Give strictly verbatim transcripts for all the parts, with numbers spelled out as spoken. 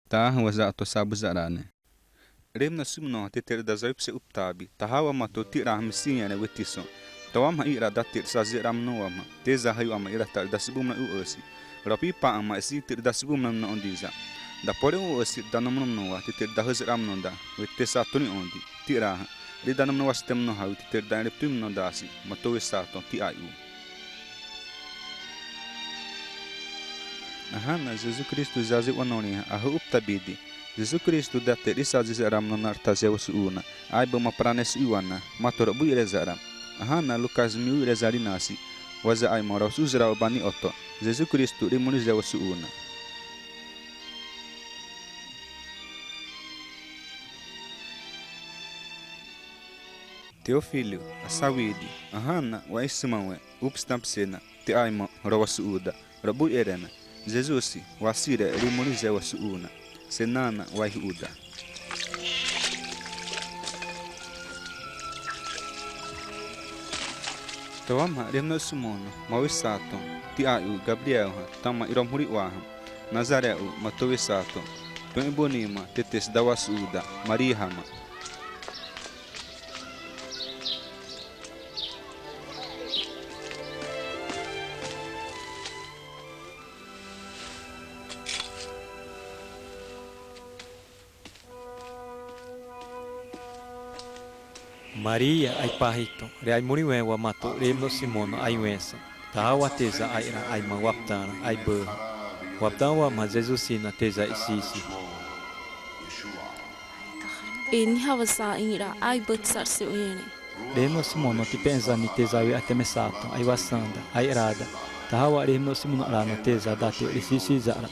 Taha wa za tô sabu za'ra ni. 're hâimana sima mono hã te te 're daza'ra uptabi. Tahawa ma tô ti'ra hã misi ãne wete sõ. Tawamhã i'ra da te 're saze za'ra mono wamhã, te za hâiwa ãma i'ra ta 're dasibumra u'âsi. Ropi pa ãma isi te 're dasibumra mono õ di za. Dapore u'âsi 're danomono mono wa te te 're dahâ za'ra mono da. Wete sato ni õ di. Ti'ra hã 're danomono wasitẽme mono hawi te te 're da'ẽrẽ ptui mono da si. Ma tô we sato ti'ai u. Ãhã na Zezukristu zaze wa norĩ hã ahâ uptabi di. Zezukristu da te 're saze za'ra mono na 're tazé wasu'u na. Aibâ ma parane su'iwa na, ma tô robu'iré za'ra. Ãhã na Lucas mi'u'iré zarina si. Wa za aima rosa'u za'ra wa'aba ni oto. Zezukristu 're mono zé wasu'u na. Teofilio, asawidi, ãhã na wa isima wẽ, upstamp sena, ti'ai ma rowasu'u da, robu'iré na, Zezusi, wasiré 're mono zé wasu'u na, sena na wa ihu'u da. Tawamhã 're hâimana sima mono, ma we sato, ti'ai u Gabriel hã, tãma iromhuri'wa hã, Nazaré u, ma tô we sato, tô ibuni ma, te te sida wasu'u da, Maria hã ma. Maria, aipa hito, 're aimorĩ wẽ wa ma tô 're hâimana sima mono aiwẽsa. Tahawa te za aira aima waptara aibâ. Waptara wamhã Zezusi na te za isisi. E niha wa za ĩ'ra aibâ te za 're se õ ere. 're hâimana sima mono tipẽ'ẽ za ni te za we atẽme sato, aiwasada, airada. Tahawa 're hâimana sima mono a'ra na te za da te 're sisi za'ra.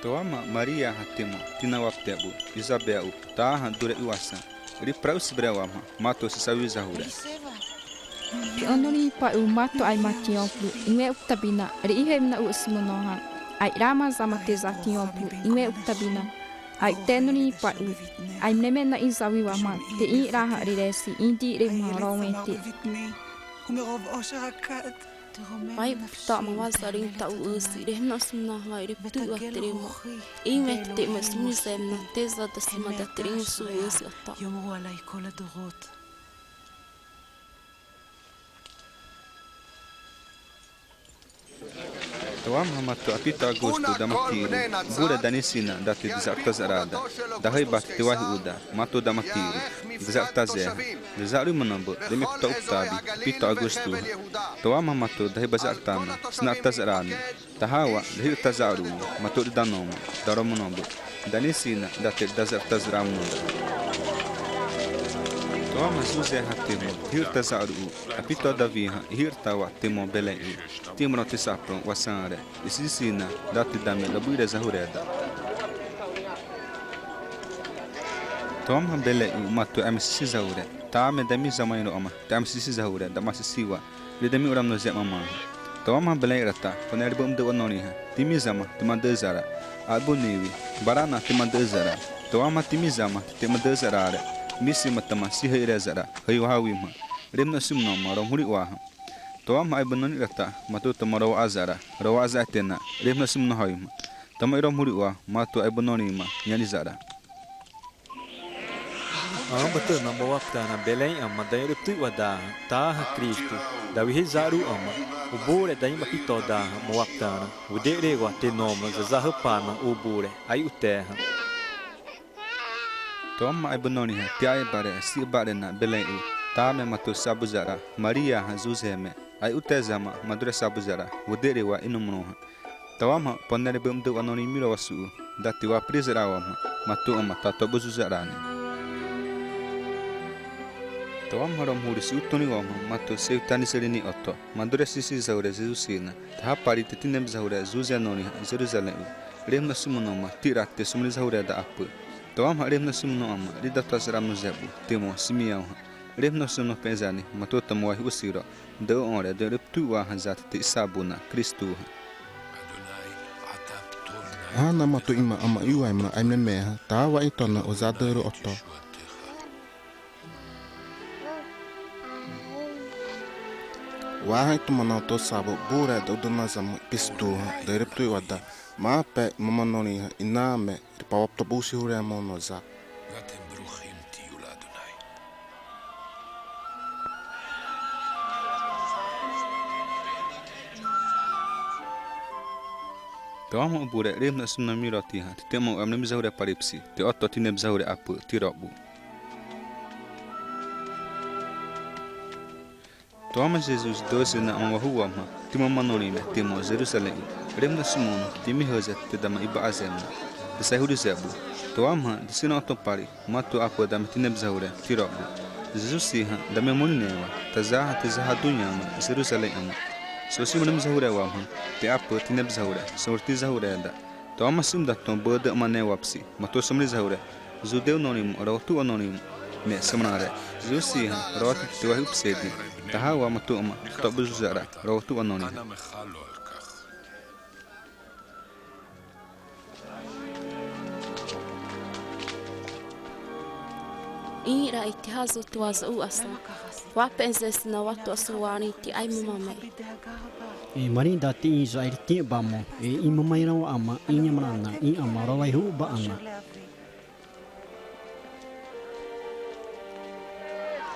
Tawamhã Maria hã timo, tina waptẽ bu, Izabel u, taha duré iwasa. 're pra'u sibré wamhã, ma tô sisawi zahuré. Pi'õ norĩ pa'u ma tô aima ti'õpru, iwẽ uptabi na, 're ihâimana u sima mono hã. Aira ma za ma te za ti'õpru, iwẽ uptabi na. Ai'uté norĩ pa'u. Aimreme na izawi wamhã, te i'ra hã 're ré si, ĩdi 're ma rowẽ te. Waihu'u pita ãma wa za 're ĩta u'âsi, 're hâimana sima mono hã, 're ptu wa te 're ma. Iwẽ te te ma simizé na, te za dasima da te 're ĩsu u'âsi ata. Tawamhã ma tô apito Augusto da ma tiro, uburé dani sina da te deza'rata za'ra da, dahâiba te te waihu'u da, ma tô da ma tiro, deza'rata zé hã, deza'ri mono bâ, demipto uptabi, apito Augusto hã. Tawamhã ma tô dahâiba za'rata na, sina'rata za'ra ni, tahawa, dahirta za'ro u, ma tô 're danomo, daro mono bâ, dani sina da te daza'rata za'ra mono da. Tawamhã Zuze hã timo, dahirta za'ro u, apito Davi hã, ihirta wa timo Belé u, timro te saprõ wasãré, isisi na, da te dame robu'iré zahuré da. Tawamhã Belé u ma tô ãme sisi zahuré, tame dami zama ĩro ãma, tame sisi zahuré, dama sisi wa, 're dami'ura mono zé ma ma. Tawamhã Belé i'rata, pone 're bâ'â 'madâ'â wa norĩ hã, timi zama, te 'madâ'â za'ra, a'â buniwi, barana te 'madâ'â za'ra, tawamhã timi zama, te 'madâ'â za'ra 're, misi ma tãma sihâiré za'ra, hâiwa hawi ma, 're hâimana sima mono ma romhuri'wa hã. Tawamhã aibâ norĩ i'rata, ma tô tãma rowa'a za'ra, rowa'a za'ra te na, 're hâimana sima mono hawi ma. Tãma iromhuri'wa, ma tô aibâ norĩ ma, nharĩ za'ra. Ãma tãma ma waptara Belé ãma danho'reptui wa da hã, taha Kristu, dawi hã za'ro ãma, uburé danhimba pito da hã ma waptara, ude're wa te nomo zazahâpana uburé, ai'uté hã. Tawamhã aibâ norĩ hã, ti'ai ba'ré, si ba'ré na Belé u, tame ma tô sabu za'ra, Maria hã Zuze me, ai'uté zama, ma duré sabu za'ra, ude're wa inomro hã. Tawamhã pone 're bâ'â 'madâ'â wa norĩ miro wasu'u, da te wapri za'ra wamhã, ma tô ãma tato buzu za'ra ni. Tawamhã romhuri si'utõrĩ wamhã, ma tô seutani za'ra ni oto, ma duré sisi zahuré Zezusi na, taha pari te tinhembi zahuré Zuze norĩ hã Zeruzalẽ u, 're hâimana sima mono ma, ti'ra te sõmri zahuré da apâ. Tawamhã 're hâimana sima mono ãma, 're dato za'ra mono zé bu, timo Simião hã, 're hâimana sima mono pẽ'ezani, ma tô tãma waihu'u siro, dâ'â õ ré, danho'reptui wa hã za te te isabu na, Kristu hã. Ãhã na ma tô ĩma ãma iwaimbra aimreme hã, tahawa ĩtona ozadâ rô oto. Wa hã ĩtẽma na tô sabu buré da uda na zama ipisutu hã, da ireptui wada, ma'ãpé ĩma ma norĩ hã ĩnãme, ripawaptobusihuré mono za. ואתם ברוכים תהיו לאדוני. Tô ãma uburé 're hâimana sima norĩ 're roti hã, te te amo amreme zahuré pari pisi, te oto tinhemba zahuré apâ, tirob'u. Tô ãma Zezusi dâzena õ wahub wamhã, timo ma norĩ me timo Zeruzalẽ, 're hâimana sima mono, timihâzé te dama iba'azémna, te saihuri zébu. Tô ãma hã, dasina oto pari, ma tô apâ dama tinhemba zahuré, tirob'u. Zezusi hã, dama morĩ ne wa, taza hã te zaha dunhama, Zeruzalẽ ãma. Sô sima norĩ zahuré wamhã, te apâ tinhemba zahuré, sô norĩ zahuré da. Tô ãma sima da tô bâdâ ma ne wa pisi, ma tô sima norĩ zahuré, zudeu norĩ mo, rotu wa norĩ mo, me sima norĩ ré. Zezusi hã, roti te wahub pese di, tahawa ma tô ãma, tob'u za'ra, rotu wa norĩ hã. Ĩ'ra ĩte hã zô te wa za'u asa. Wa pese sina wa tô asuwani te aima mame. E marĩ da te ĩza'ri tĩ'ã bamo. E ĩmama ĩrã wa ãma, ĩnhamarĩ na, ĩ'ama rowaihu'u ba'ana.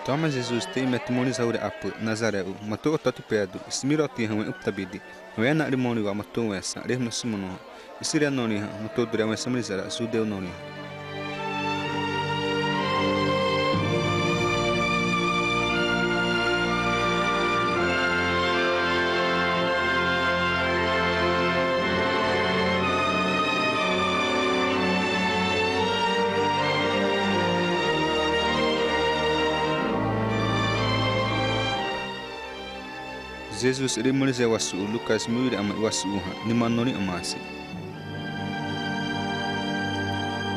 Tô ãma Zezusi te ĩma timo norĩ zahuré apâ, Nazaré u, ma tô oto tipédu, simi roti hã wẽ uptabi di, wẽ na 're morĩ wa ma tô wẽsa, 're hâimana sima mono hã, isiré norĩ hã, ma tô duré wẽsa marĩ za'ra, zudeu norĩ hã. Zezusi 're imorĩzé wasu'u, Lucas miwiré ãma iwasu'u hã, nima norĩ ãma si.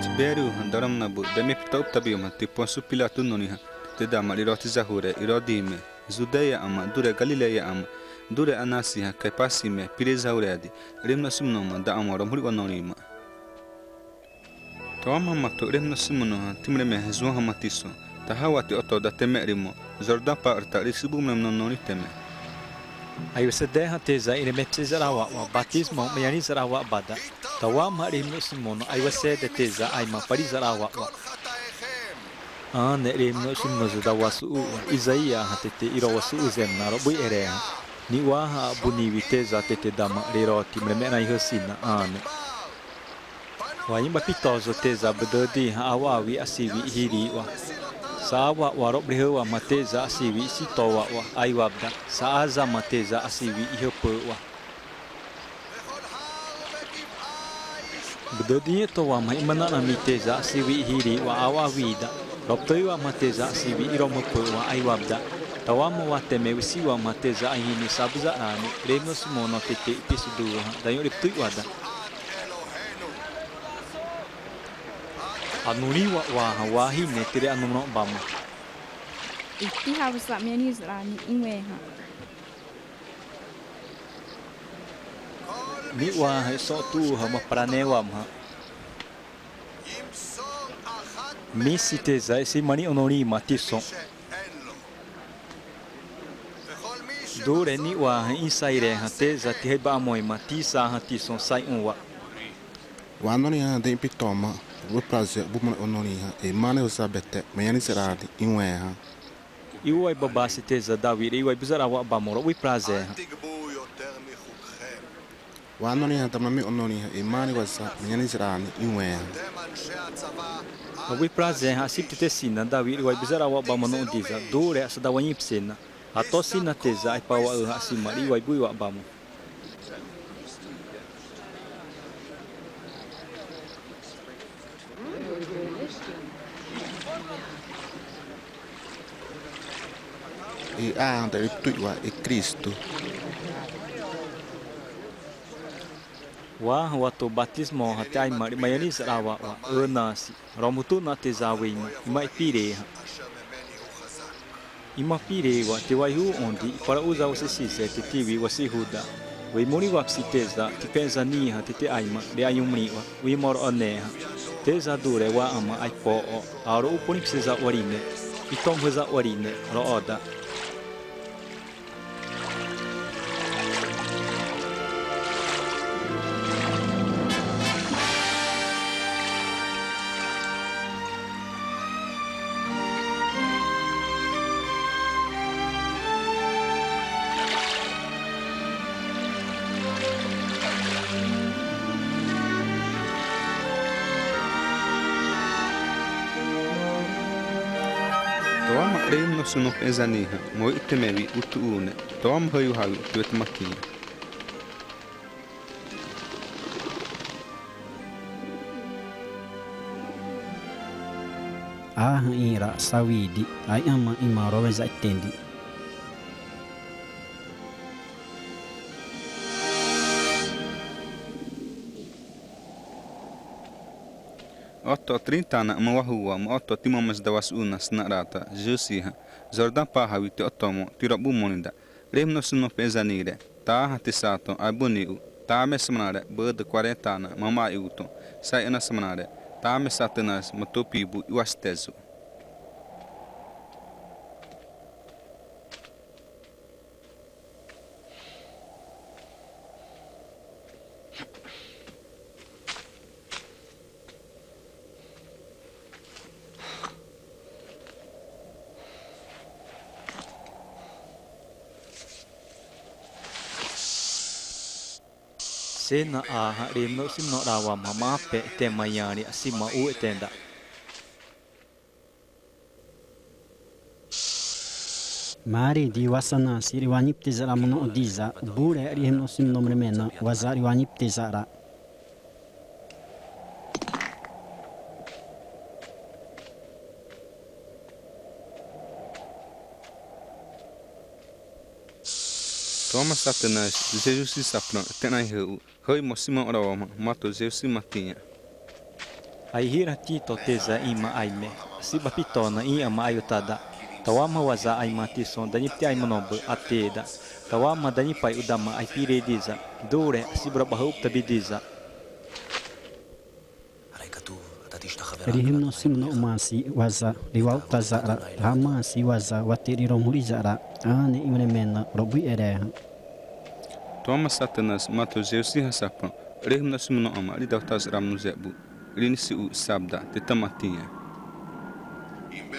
Tibériu hã daro na bâ, dame pita uptabi ãma, te Pôncio Pilato norĩ hã, te dama 're roti zahuré, Irode ĩme, Zudeia ãma, duré Galileia ãma, duré Anasi hã, Caipasi ĩme, pire zahuré di, 're hâimana sima mono ma da ãma romhuri wa norĩ ma. Tô ãma ma tô 're hâimana sima mono hã, timreme hã Zuão hã ma tisõ, tahawa te oto da teme 'rimo, Zordão pa're ta 're sibu mreme norĩ teme. Aiwasede hã te za ĩreme pese za'ra wa'wa, batismo ma nharĩ za'ra wa'aba da. Tô ãma 're hâimana sima mono, aiwasede te za aima pari za'ra wa'wa. Ãne 're hâimana sima mono zô da wasu'u, Isaia hã te te irowasu'u zém na rob'ui're hã. Ni'wa hã a'ubuni wi te za te te dama 're roti mreme na ihâsi na, ãne. Wa ĩma pito zô te za bâdâ di hã, awawi asiwi ihiri wa. Sa wa'wa rob're hâ wamhã te za asiwi isito wa'wa, aiwabda. Sa azama te za asiwi ihâpâ wa. Bâdâ di tô wamhã ĩma na'rata mi te za asiwi ihiri wa, awawi da. Robtoi wamhã te za asiwi iromhâpâ wa, aiwabda. Tô ãma wa teme wisi wamhã te za aihĩni sabu za'ra ni, 're hâimana sima mono te te ipisudu hã, da ĩ'reptui wada. Ãne norĩ wa'wa hã, wahine te 're ãne norĩ bâmo. Ĩte hã wa za marĩ za'ra ni iwẽ hã. Ni'wa hã isõtu hã ma parane wamhã. Misi te za isi marĩ õ norĩ ma tisõ. Duré ni'wa hã isairé hã te za tihâiba amo ĩma tisa hã tisõ sai õ wa. Wa norĩ hã dã ipitoma, rob'uiprazé bumreme õ norĩ hã, e marĩ wa za bété, ma nharĩ za'ra ni iwẽ hã. Iwaiba basi te za dawi 're iwaibu za'ra wa'aba mo, rob'uiprazé hã. Wa norĩ hã damreme õ norĩ hã, e marĩ wa za, ma nharĩ za'ra ni iwẽ hã. Rob'uiprazé hã, asiptete sina dawi 're iwaibu za'ra wa'aba mo no'õ di za, duré asadawa nhipese na. Ato sina te za aipawa õ hã, asima 're iwaibu iwa'aba mo. E ãhã da 're iptui wa, e Kristo. Wa hã wa tô batismo hã te aima 're ma nharĩ za'ra wa'aba, õ na si. Romhutu na te za wei ma, ĩma ipire hã. Ĩma pire wa te waihu'u õ di, iparahu za wasisizé te tiwi wasihu'u da. Wei morĩ wapsi te za, tipẽ za ni hã te te aima, 're aimorĩ wa, uimorĩ õ ne hã. Te za duré wa ãma aipo'o, aro uporĩ pese za wa'ri ne, itõhõ za wa'ri ne, ro'o da. 'Remhã nosso nome pe zani hã, mo ite me wi utu une, toma hâiwa hawi te wete ma tinha. Ãhã ĩ'ra sawi di, ai'ama ĩma rowẽ za'ẽtẽ di. Oto trinta na ãma wahâiwa, ma oto tĩma ma za'ra wasu'u na sina rata, Zosiha, Jordã paha wi te oto mo, tiro bumoni da. 'Remhã nosso nome pe zani ré, taha te sato, ai boni u, tame samana ré, bâdâ quarenta na, mama ai uto, sai ana samana ré, tame Satanás, ma tô pibu, iwastezu. Sena ãhã 'remhã nosso nome na 'ra wamhã ma pé te ma ãne asima u ete da. Marĩ di wasana siré wanhiptẽ za'ra mono di za, uburé 'remhã nosso nome mreme na, wa za 're wanhiptẽ za'ra. Toma Satanás, Zeus saprã, te na ihâ u, hâi mo sima 'ra wamhã, ma tô Zeus ma tinha. Aihĩrati tô te za ĩma aime, asi'uwapito na ĩ'ama aiutada. Tawamhã wa za aima tisõ danhiptẽ aima mono bâ ãté da. Tawamhã danhipai u dama aipire di za. Duré asi'ubro bâ hâ uptabi di za. 'Remhã nosso nome ma si wa za, 're wauta za'ra, tama si wa za, wa te 're romhuri za'ra, ãne imreme na, robu'i 're hã. Toma Satanás, ma tô Zeus hã saprã, 'remhã nosso nome ma, 're dauta za'ra mono zébu, 're nisi u sabda, te tama tinha.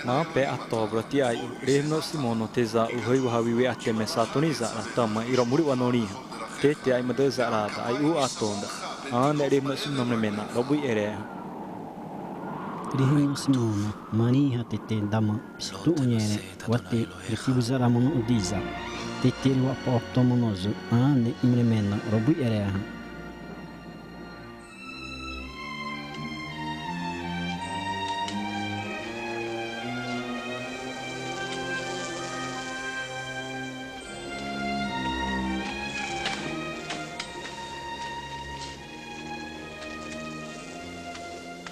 Ma pé ato bro ti'ai u, 'remhã nosso nome te za u hâiwa hawi we ãté me sato ni za'ra, tama iromhuri wa norĩ hã. Te te aimadâ za'ra da, ai u ato da. Ãne 'remhã nosso nome mreme na, robu'i 're hã. 'Remhã nosso nome, marĩ hã te te dama, pisutu õ nherẽ, wa te, 're tibu za'ra mono di za. Te te 're wapto mono zu, ãne imreme na, robu'i 're hã.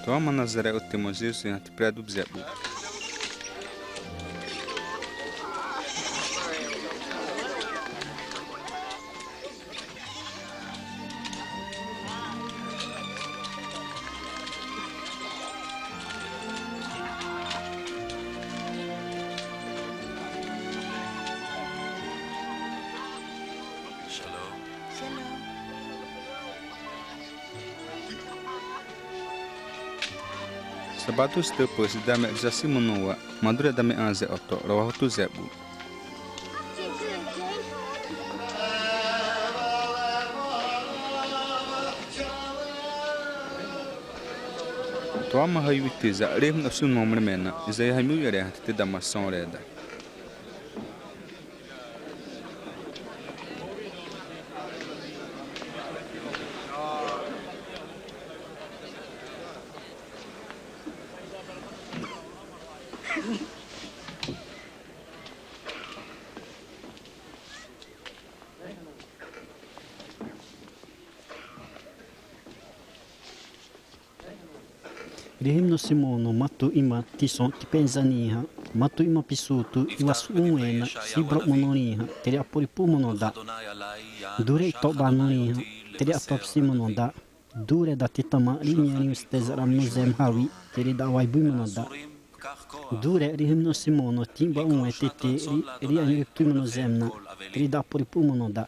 Toma Nazaré, u timo Zeus, hã te prédu zébu. Shalom. Shalom. Sábado sitâpâ si dame za sima mono wa, ma duré dame ãzé oto, rowaihutu zébu. Tô ma hâiwa wi te za, 'remhã nosso nome mreme na, Isaia hâimana ré hã te te dama sõré da. Rehâimana sima mono ma tô ĩma tisõ tipézani hã, ma tô ĩma pisutu iwasu'u wẽ na, sibro mono ni hã, te 're apuripu mono da. Duré ito'ba norĩ hã, te 're atopsi mono da. Duré da te tãma 're inharĩ wiste za'ra mono zém hawi, te 're da'awaibu mono da. Duré rehâimana sima mono ti'ai ba'õ wẽ te te 're, 're anhiptui mono zém na, te 're da'apuripu mono da.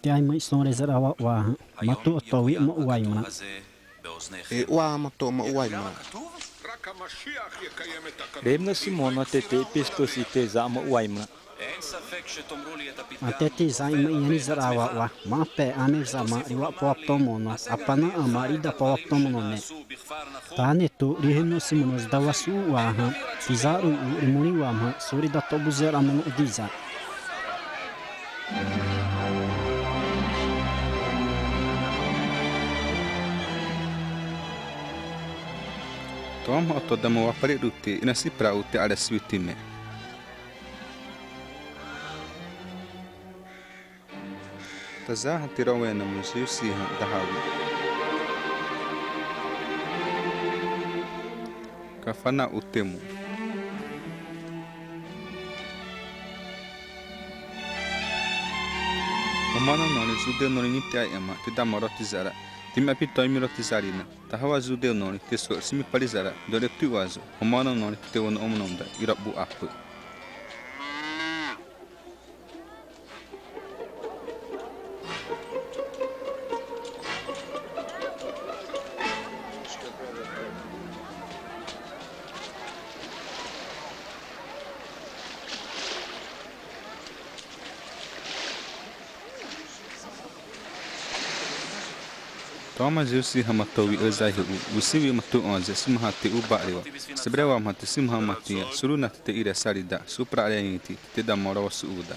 Te aima isõre za'ra wa'wa hã, ma tô oto we ma uwaimana. E wa ma tô ma uwaimana. 'Remhã Simono te te ipesipasi te za ma uaimra. Ãté te za ĩma ĩhani za'ra wa, ma'ãpé ãne zama 're wa'apawaptomo na, ãpana ãma 're dapawaptomo na ne. Tane tô 're hâimana Simono zadawa su'u wa hã, te za 're u 're morĩ wamhã, sore dato buzé 'ra mono di za. Tô ma oto dama wa pare rute, ina si pra u te 'ara siwi time. Taza hã te rowena mo Zeusi hã dahawi. Kafana utemo. Romano norĩ, zudeu norĩ nite ai'ama te dama roti za'ra, time apito ĩmi roti zarina. Tahawa zudeu norĩ te sô simipari za'ra, duré piti'wazô. Romano norĩ te te wano'omo na da, ira bu apâ. Tô ma Zeusi hã ma tô wi â za ihâ u, usiwi ma tô õ zé sima hã te uba're wa. Sebre wamhã te sima hã ma tinha, suru na te te 're sarida, supra 're inhiti, te te dama rowasu'u da.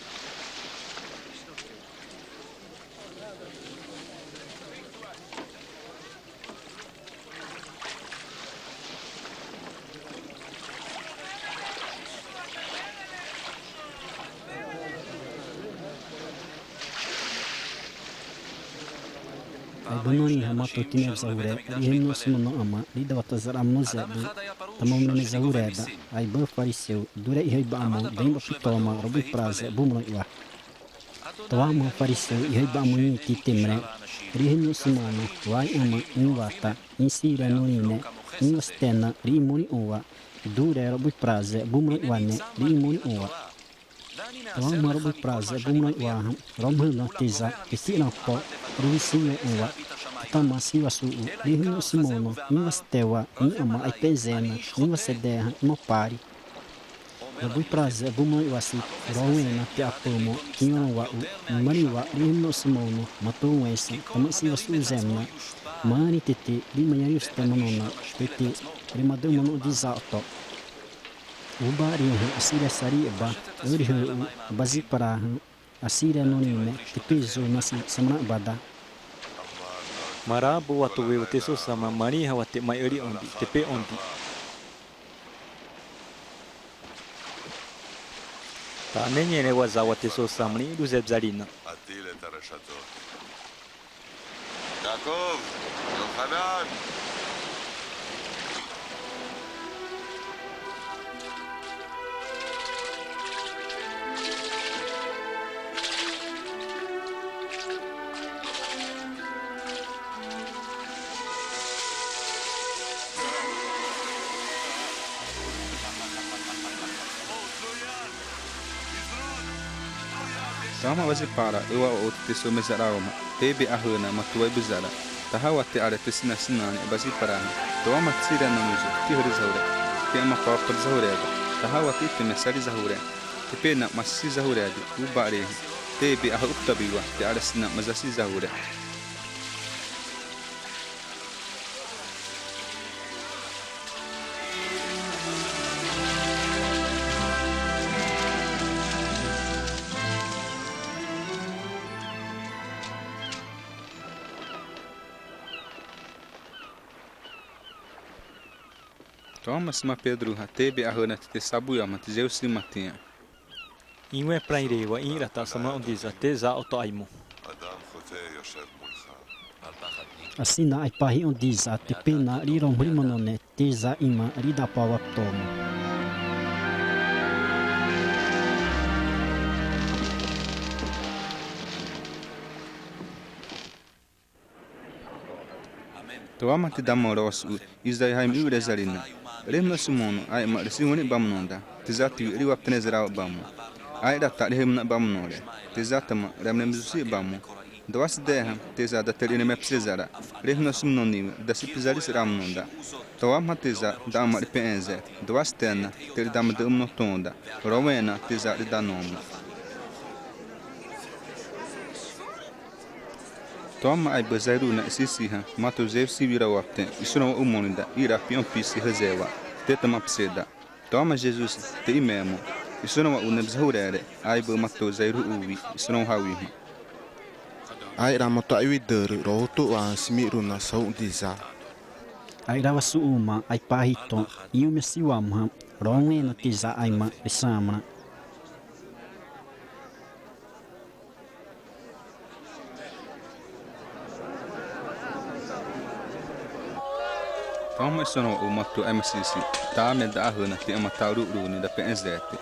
Aibâ norĩ hã ma tô tinha zahuré, 're hâimana Simono ãma, 're dawata za'ra mono zé du, tãma mono zahuré da, aibâ Fariseu, duré ihâiba'õ mo, dâimba pito ma, rob'uipra zé bumrõ'wa. Tawa ma Fariseu ihâiba'õ mo nhiti te mré, 're hâimana Simono, wai'ãma, ĩwata, ĩsiré norĩ ne, ĩwasté na, 're imorĩ'õ wa, duré rob'uipra zé bumrõ'wa ne, 're imorĩ'õ wa. Tawa ma rob'uipra zé bumrõ'wa hã, romhâ na te za, te ti'ra pó, 're wisi õ wa, te tãma siwasu'u, 're hâimana Simono, ĩwasté wa, ĩ'ãma aipezé na, ĩwasédé hã, ĩmapari. Rob'uipra zé bumrõ'wa si, rowẽ na te apâ mo, ti'rõwa u, marĩ wa, 're hâimana Simono, ma tô wẽ sa, tãma siwasu'u zé na, marĩ te te, 're ma 're wasi te mono na, te te, 're ma dâ mono di za oto. Uba're hã, asiré sari aba, 're hâ u, abazipara hã, asiré norĩ ne, te peso na si, samra bada. Marĩ bu wa tô we wa te sô sama, marĩ hã wa te ma 're õ di, te pe õ di. Tane nherẽ wa za wa te sô sama, 're u zé zarina. Yaakov, Yohanan. Tãma wazipara, õ wa oto te sô me za'ra wama, te be ahâ na ma tô aibu za'ra. Tahawa te 'aré te sina sina ni abazipara hã. Tô ma te siré norĩ zô, te hâri zahuré. Te ãma pawapari zahuré da. Tahawa te itẽme sari zahuré. Te pena ma si zahuré di, uba're hã. Te be ahâ uptabi wa, te 'aré sina ma zasi zahuré. Tô ma sima Pedro hã, te be ahâ na te te sabu wama te Zeusi ma tinha. Iwẽ pra ĩre wa ĩ'ra ta, samra õ di za te za oto aimo. Asina aipahi õ di za te pena 're romhuri mono ne, te za ĩma 're dapawaptomo. Tô ma te dama rowasu'u, iza ihâimana 're zarina. 're hâimana Simono, ãma 're siwẽrẽ bâ mono da, te za te wi 're waptẽrẽ za'ra bâ mo. Ãhã 're ta 're hâimana bâ mono ré, te za tãma 're amreme zusi bâ mo. Dawa'ãse te hã te za da te 're 'remhã pese za'ra, 're hã na sima norĩ wẽ dasipzari za'ra mono da. Tawamhã te za da'ãma 're pese zé, dawa'ãse te na te 're dama da'ãma norĩ tõ da, romhuri na te za 're danono. Tawamhã aibâ za'ra na isisi hã, ma tô zé siwi rowaptẽ, isõnawã u mono da, i'ra pi'õ pisi hã zé wa, te tãma pese da. Tawamhã Zezuse te ĩma mo, isõnawã u nherẽ zahuré ré, aibâ ma tô zé uwi, isõnawã hawi hã. A'irama tô aiwi dârâ, rohoto wa sima 're na sa'u di za. A'irowasu'u ma aipahi tõ, ĩ'ãma siwamhã, romhuri na te za aima pese amra. Tawamhã isõnawã u ma tô aimasisi, tame da ahâ na te ãma taru'ru ni da pese zé te.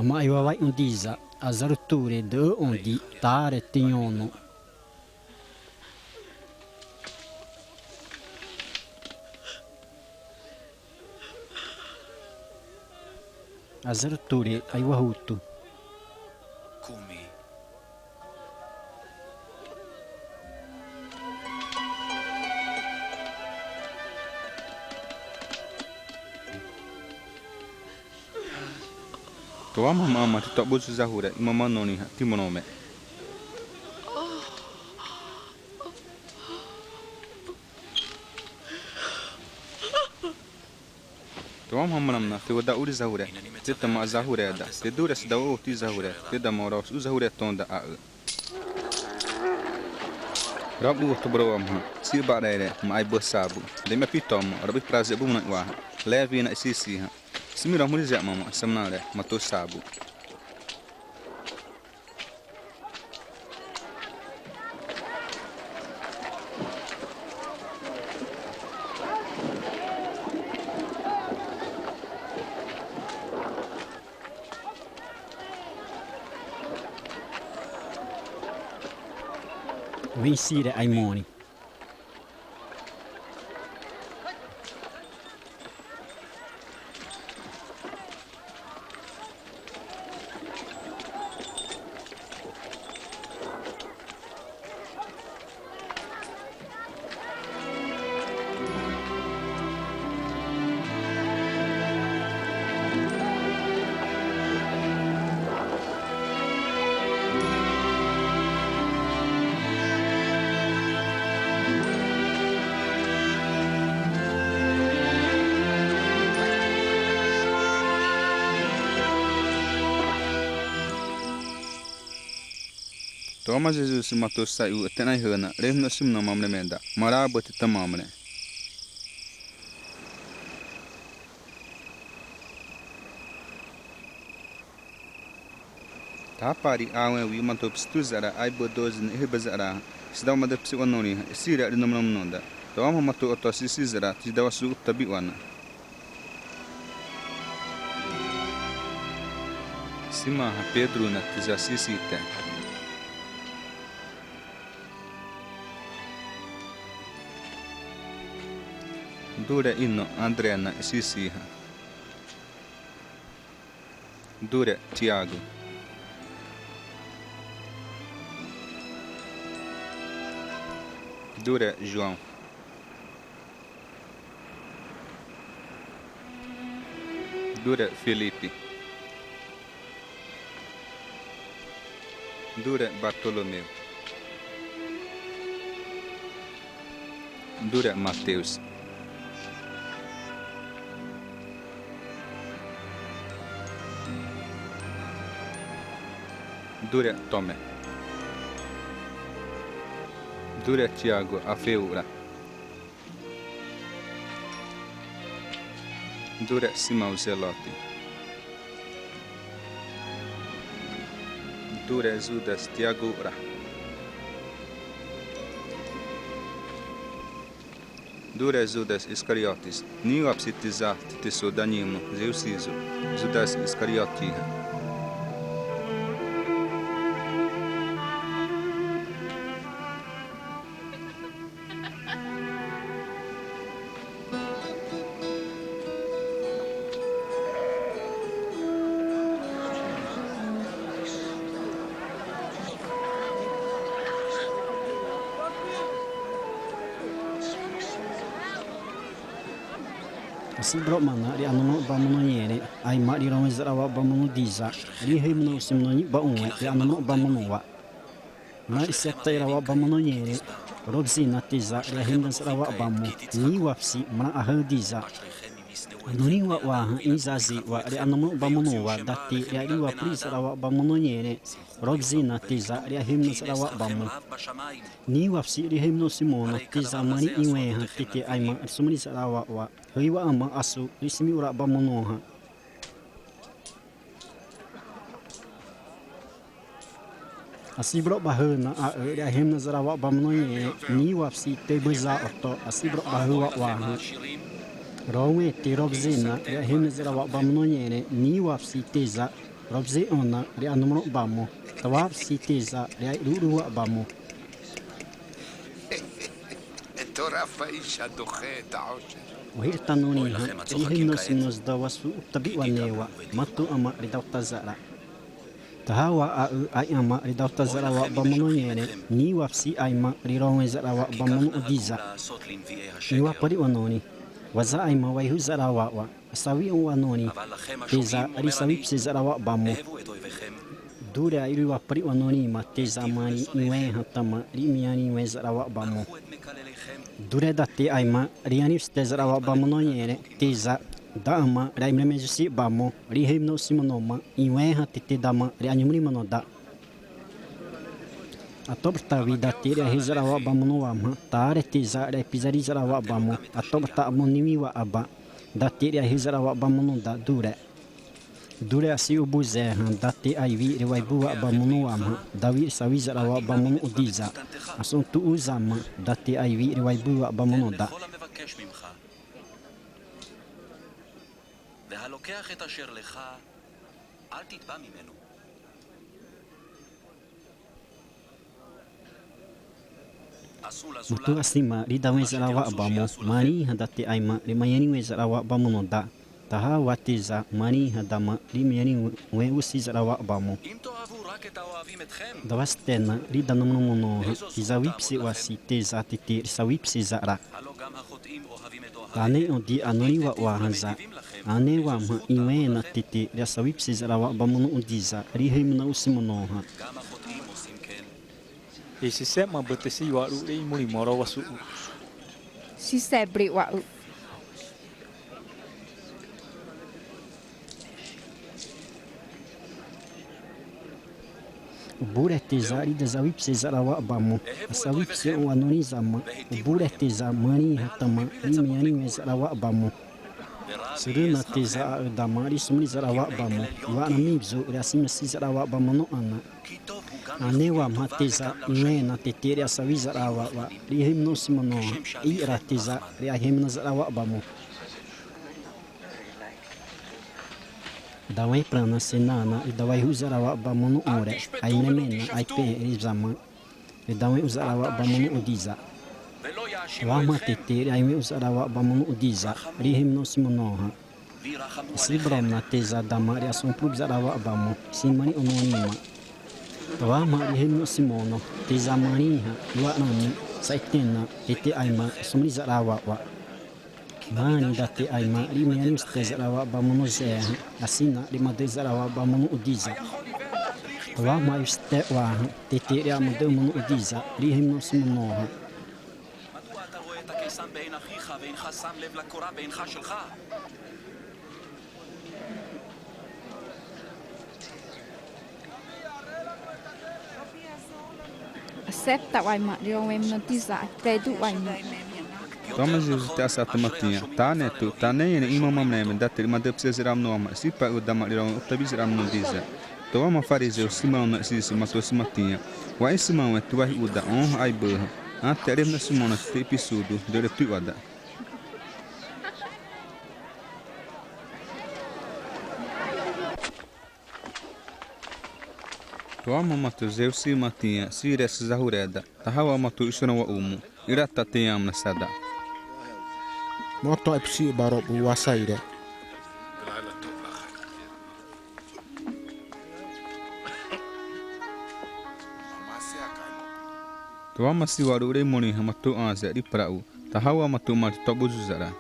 Ãma aiwawai'õ di za, azaru tu 're dâ'â õ di, taré tinhono. Azaru tu 're aiwahutu. Tawamhã ma ãma te tob'uzu zahuré, ĩma ma norĩ hã timro me. Tawamhã ma ãma na te wa da'uri zahuré, te tãma zahuré da, te duré sidawa õ ti zahuré, te dama rosa'u zahuré tõ da a'â. Robo tobro wamhã, siba'ré ré ma aibâ sabu, deme pito mo, robo praze bumnai wa hã, Levi na isisi hã, sima romhuri zé ma ma samnaré, ma tô sabu. Wẽ'esiré aimorĩ. Toma Zezuse ma tô saiu ãté na ihâna, 're hã na sima na mamre me da, marabâ te tãma mamre. Taha pari awẽ wi ma tô pisitu za'ra, aibâ doze na ihâibâ za'ra, sidawa ma da pisiwa norĩ hã, isiré 're namo namo da. Toma ma tô oto sisi za'ra, te dawasu'u uptabi wana. Sima hã Pedro na te za sisi te. Duré ĩno André na isisi hã. Duré Tiago. Duré João. Duré Felipe. Duré Bartolomeu. Duré Mateus. Duré Tome. Duré Tiago Afeura. Duré sima u Zelote. Duré Zudas Tiago ra. Duré Zudas Iscariotes. Niwa psi te za te te sô danhimro Zeusizo. Zudas Iscariote hã. Asibromana 're ãne mono bâ mono nhẽrẽ, aima 're romhuri za'ra wa'aba mono di za, 're hâimana osimono nhib'a'õwẽ 're ãne mono bâ mono wa. Marĩ isiptete za'ra wa'aba mono nhẽrẽ, robze na te za 're ahâimana za'ra wa'aba mo, niwa psi marĩ ahâ di za. Norĩ wa'wa hã ĩzaze wa 're ãne mono bâ mono wa da te 're airowapri za'ra wa'aba mono nhẽrẽ, robze na te za 're ahâimana za'ra wa'aba mo. Niwa psi 're hâimana osimono te za marĩ iwẽ hã te te aima 're isomri za'ra wa'wa, hâiwa ãma asu 're simi'raba mono hã. Asibromahâ na a'â 're ahâimana za'ra wa'aba mono nhẽrẽ, niwa psi te bâ za oto, asibromahâ wa'wa hã. Romhuri te robze na 're ahâimana za'ra wa'aba mono nhẽrẽ, niwa psi te za, robze õ na 're ãne mono bâ mo, tawa psi te za 're airuru wa'aba mo. Wahirita norĩ hã, 're hâimana osimono da wasu'u uptabi wa ne wa, ma tô ãma 're dawata za'ra. Tahawa a'â ai'ãma 're dawata za'ra wa'aba mono nhẽrẽ, niwa psi aima 're romhuri za'ra wa'aba mono di za. Niwapari wa norĩ, wa za aima waihu'u za'ra wa'wa, sawi õ wa norĩ, te za 're sawi pse za'ra wa'aba mo. Duré airowapri wa norĩ ma te za marĩ iwẽ hã tãma 're ĩmani iwẽ za'ra wa'aba mo. Duré da te aima 're ãne isiptete za'ra wa'aba mono nhẽrẽ, te za, da'ãma 're aimreme zosi'aba mo, 're hâimana osimono ma, iwẽ hã te te dama 're anhimri mono da. Atobro tawi da te 're ahâ za'ra wa'aba mono wamhã, taré te za 're aipizari za'ra wa'aba mo, atobro ta amo niwi wa'aba, da te 're ahâ za'ra wa'aba mono da duré. Duré asi'ubuzé hã da te aiwi 're waibu wa'aba mono wamhã, dawi 're sawi za'ra wa'aba mono di za. Asõtõ u zama da te aiwi 're waibu wa'aba mono da. Ma tô asima 're dawẽ za'ra wa'aba mo, marĩ hã da te aima 're manharĩ wẽ za'ra wa'aba mono da. Tahawa te za marĩ hã dama 're manharĩ wẽ usi za'ra wa'aba mo. Dawa site na 're dana mono mono hã, te za wipse wasi te za te te 're sawi pse za'ra. Ãne õ di a norĩ wa'wa hã za. Ãne wamhã iwẽ na te te 're asawi pse za'ra wa'aba mono di za, 're hâimana osimono hã. Isisema bâ te siwaru 're imuri moro wasu'u. Sisebri wa'u. Uburé te za 're dasawi pse za'ra wa'aba mo. Asawi pse õ wa norĩ zama. Uburé te za marĩ hã tãma 're ĩmani wẽ za'ra wa'aba mo. Suru na te za a'â dama 're isomri za'ra wa'aba mo. Wa'rami zu 're asimasi za'ra wa'aba mono ãna. Ãne wamhã te za iwẽ na te te 're asawi za'ra wa'aba. 're hâimana osimono hã. I'ra te za 're ahâimana za'ra wa'aba mo. Dawẽ prana sena na 're dawaihu'u za'ra wa'aba mono õ ré, aimreme na, aipé 're zama, 're dawẽ u za'ra wa'aba mono di za. Wamhã te te 're aiwẽ u za'ra wa'aba mono di za, 're hâimana osimono hã. Sibrom na te za dama 're asõpro za'ra wa'aba mo, simani õ norĩ ma. Wamhã 're hâimana osimono, te za marĩ hã, wa'rami, sa'ẽtẽ na, te te aima, asomri za'ra wa'aba. Marĩ da te aima 're ĩmani usiptete za'ra wa'aba mono zé hã, asina 're 'madâ'â za'ra wa'aba mono di za. Wamhã usiptete wa hã, te te 're 'madâ'â mono di za, 're hâimana osimono hã. Asiptete wa aima, 're ĩmani mono di za, asiptete wa aima. Tawama Zeuxi te asa tãma ti'a, Taneto, tane ãne ĩma mamreme da te 're 'madâpse za'ra mono wamhã, sipa u dama 're rowẽ uptabi za'ra mono di zé. Tawama Farizeu Simão na Zeuxi ma tô sima ti'a, Wa ẽ Simão, e te waihu'u da, õ hã aibâ hã. Ãté 'remhã na sima na te te ipisudu, duré pi'wa da. Tawama ma tô Zeuxi ma ti'a, siré sazahuré da, tahawa ma tô isõnawa'umu, irata te ãma na sada. Moto ipsi baro bu wasairé. Tawama siwa 're morĩ hã ma tô ãzé 're pra'u, tahawa ma tô marĩ tob'uzu za'ra.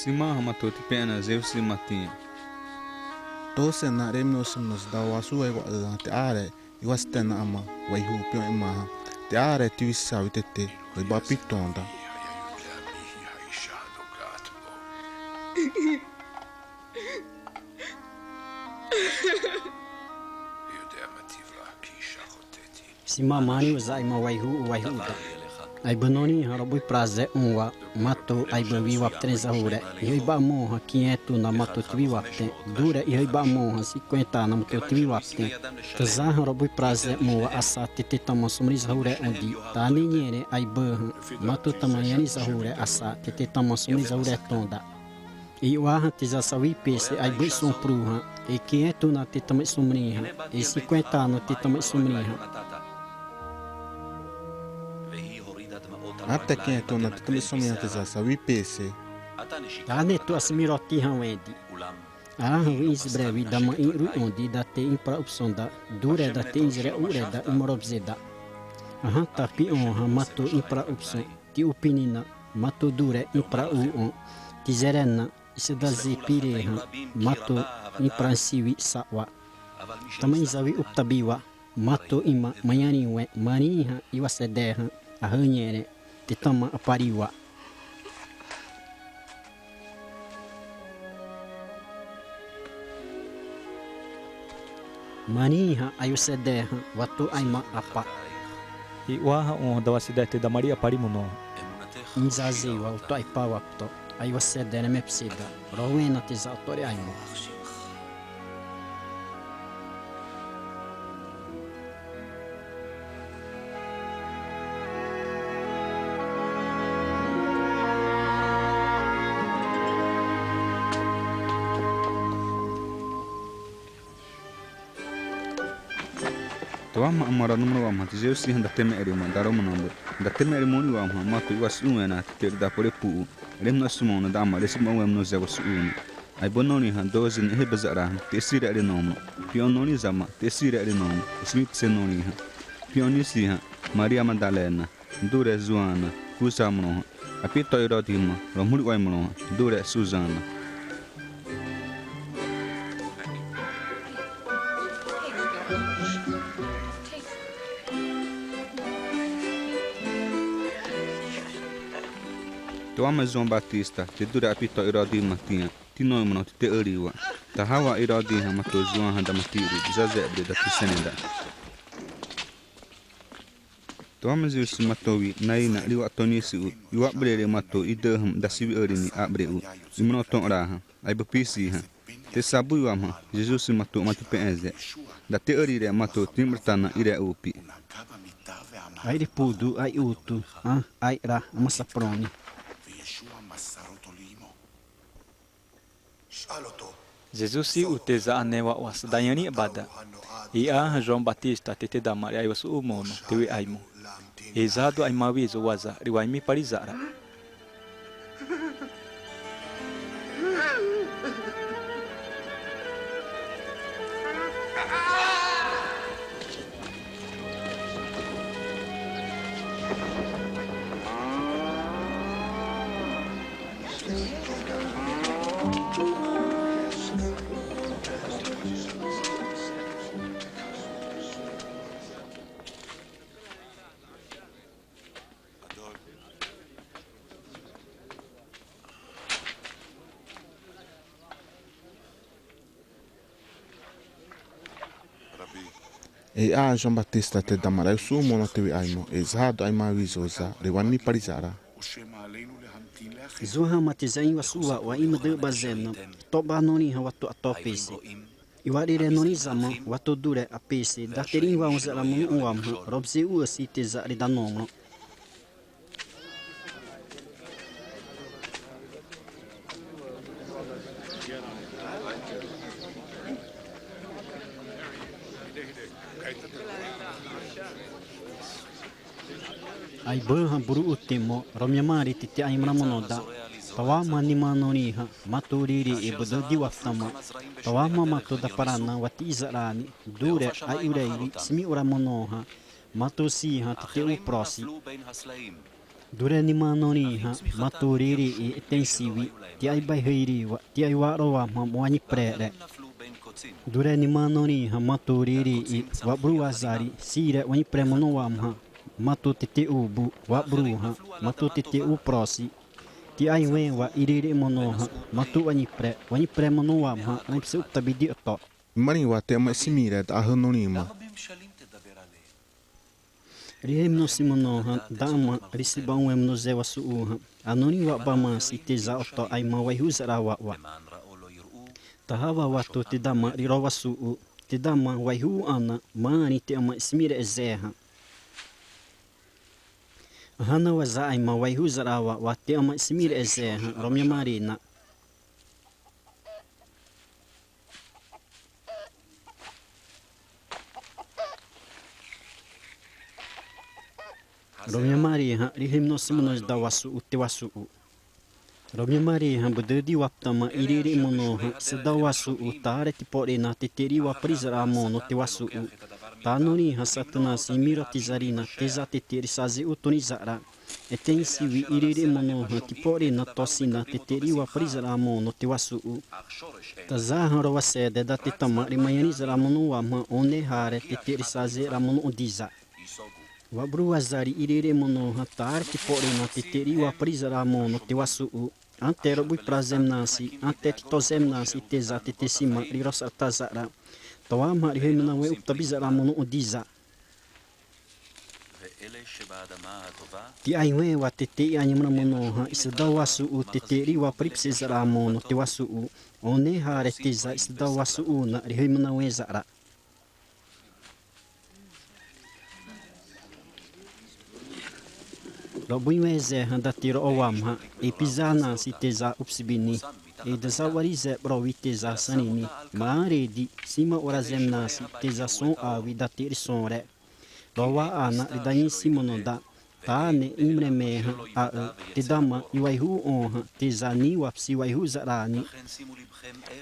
Sima hã ma tô tipẽ na Zeuxi ma ti'a, Tô sena 're mono sima na sada wasu'u waiwa õ hã, te 're iwasété na ãma waihu'u pi'õ ĩma hã, te 're tiwi sawi te te hâiba pi tõ da. Sima marĩ u za ĩma waihu'u waihu'u da. Aibâ norĩ hã rob'uipra zé õ wa, ma tô aibâ wiwaptẽrẽ zahuré, ihâiba'õ mono hã ki'ẽtu na ma tô tiwiwaptẽ, duré ihâiba'õ mono hã cinquenta na ma tô tiwiwaptẽ. Taza hã rob'uipra zé õ wa asa te te tãma sõmri zahuré õ di. Tane nherẽ aibâ hã, ma tô tãma nherẽ zahuré asa te te tãma sõmri zahuré tõ da. Iwa hã te za sawi pese aibâ isõpru hã, e ki'ẽtu na te tãma isõmri hã, e cinquenta na te tãma isõmri hã. Ãté ki'ẽtu na te tãma isõmri hã te za sawi pese. Tane tô asimiroti hã wẽ di. Ãhã wẽ izibré wi dama i'ru'õ di da te ĩpra upsõ da, duré da te iziré u'ré da imorobze da. Ãhã ta pi'õ hã ma tô ĩpra upsõ, ti'upinina ma tô duré ĩpra u'õ, tizéré na isadaze pire hã ma tô ĩpra siwi sa'wa. Tãma izawi uptabi wa, ma tô ĩma manharĩ wẽ marĩ hã iwasédé hã, ahâ nherẽ te tãma apari wa. Marĩ hã aiwasédé hã, wa tô aima apa. Iwa hã õ hã dawasédé te damari apari mono. Izaze wa, oto aipa wa oto. Aiwasédé na mepsida. Rowẽ na te za oto 're aimo. Tawama ãma rowẽ mono wamhã te Zeuxi hã datemere ma daro mono bâ. Datemere mono wamhã ma tô iwasu'u wẽ na te te 're dapâ 're pu u. 'Remhã na sima na dama 're sima wẽ mono zé wasu'u na. Aibâ norĩ hã doze na ihâibâ za'ra hã, te siré 're nono. Pi'õ norĩ zama, te siré 're nono. Isimi pese norĩ hã. Pi'õ nisi hã, Maria Madalena, duré Zuana, Kuza mono hã. Apito Irodi ma, romhuri wai mono hã, duré Suzana. Tawama Zuã Batista, te duré apito Irodi ma ti'a, tino mono te te 'ri wa. Tahawa Irodi hã ma tô Zuã hã dama ti'ru, zazé 're da te sene da. Tawama Zeuxi ma tô wi, naina 'riwa tô nisi u, iwa'abre 're ma tô idâ hã dasiwi 'ri ni a'abre u, imono tô 'ra hã, aibâ pisi hã. Te sabu iwamhã, Zeuxi ma tô ma tipe'ẽzé. Da te 'ri 're ma tô timrata na iré upi. Airé pudu, aiutu, ã, aira, ãma saprõ ni. Zeuxi u te za ãne wa'wa sada nharĩ aba da. I'a hã João Batista te te dama 're aiwasu'u mono, te we aimo. E za da'ima wizo wa za, 're waimipari za'ra. E a João Batista te dama ré usu'u mono te we aimo, e za hã da'ĩma wizo za, 're wanhipari za'ra. Zuhã ma te za iwasu'u wa'aba ĩma dâ'â'â zém na, tob'o norĩ hã wa tô ato'apese. Iwa'aré norĩ zama, wa tô duré apese, da te 're iwa'õ za'ra mono wamhã, robze u asi te za 're danhomro. Aibâ hã buru u timo, romnhama ré te te ãma na mono da. Tawamhã nima norĩ hã, ma tô 're 're e bâdâ di waptãma. Tawamhã ma tô da para na wati'iza'rani, duré, ai'uré iri, simi'õ 're mono hã, ma tô si hã te te u prosi. Duré nima norĩ hã, ma tô 're 're e, e tẽme siwi, ti'ai baihâiri wa, ti'ai wa'ro wamhã, mo wanhipré 're. Duré nima norĩ hã, ma tô 're 're e, wab'ru wazari, siré wanhipré mono wamhã, ma tô te te ubu, wab'ru hã, ma tô te te u prosi. Ti'ai wẽ wa 're 're mono hã, ma tô wanhipré, wanhipré mono wamhã, ãne pese uptabi di oto. Marĩ wa te ãma isimiré da ahâ norĩ ma. 're hâimana sima mono hã, dama, 're siba'ũwẽ mono zé wasu'u hã. Ãne norĩ wa'aba ma si te za oto aima waihu'u za'ra wa'aba. Tahawa wa tô te dama 're rowasu'u, te dama waihu'u ãna, marĩ te ãma isimiré zé hã. Ãhã na wa za aima waihu'u za'ra wa'aba te ãma isimiré zé hã, romnhama ré na. Romnhama ré hã, 're hâimana sima mono da wasu'u te wasu'u. Romnhama ré hã, bâdâ di waptãma 're 're mono hã, sida wasu'u, taré tiporena te te 're iwapari za'ra mono te wasu'u. Taha norĩ hã Satanasi, miroti zarina, te za te te 're saze u tô ni za'ra. E tẽme siwi 're 're mono hã, tiporena tosina te te 're iwapari za'ra mono te wasu'u. Taza hã rowasédé da te tãma 're manharĩ za'ra mono wamhã, õne haré te te 're saze 'ra mono õ di za. Wab'ru wazari 're 're mono hã, taré tiporena te te 're iwapari za'ra mono te wasu'u. Ãté rob'ui pra zém na si, ãté titõ zém na si te za te te sima 're rosa'rata za'ra. Tawamhã 're hâimana wẽ uptabi za'ra mono õ di za. Ti'ai wẽ wa te te i'anhamra mono hã, isada wasu'u te te 're iwapari pese za'ra mono te wasu'u. Õne haré te za isada wasu'u na 're hâimana wẽ za'ra. Rob'ui wẽ zé hã da te ro'o wamhã, e piza na si te za upsibi ni, e dazawari zé prowi te za sani ni, marĩ di, sima ora zém na si te za sõ'awi da te 're sõré. Rowa'a na 're danhisi mono da, tane ĩmreme hã, a'â, te dama iwaihu'u õ hã, te za niwapsi waihu'u za'ra ni.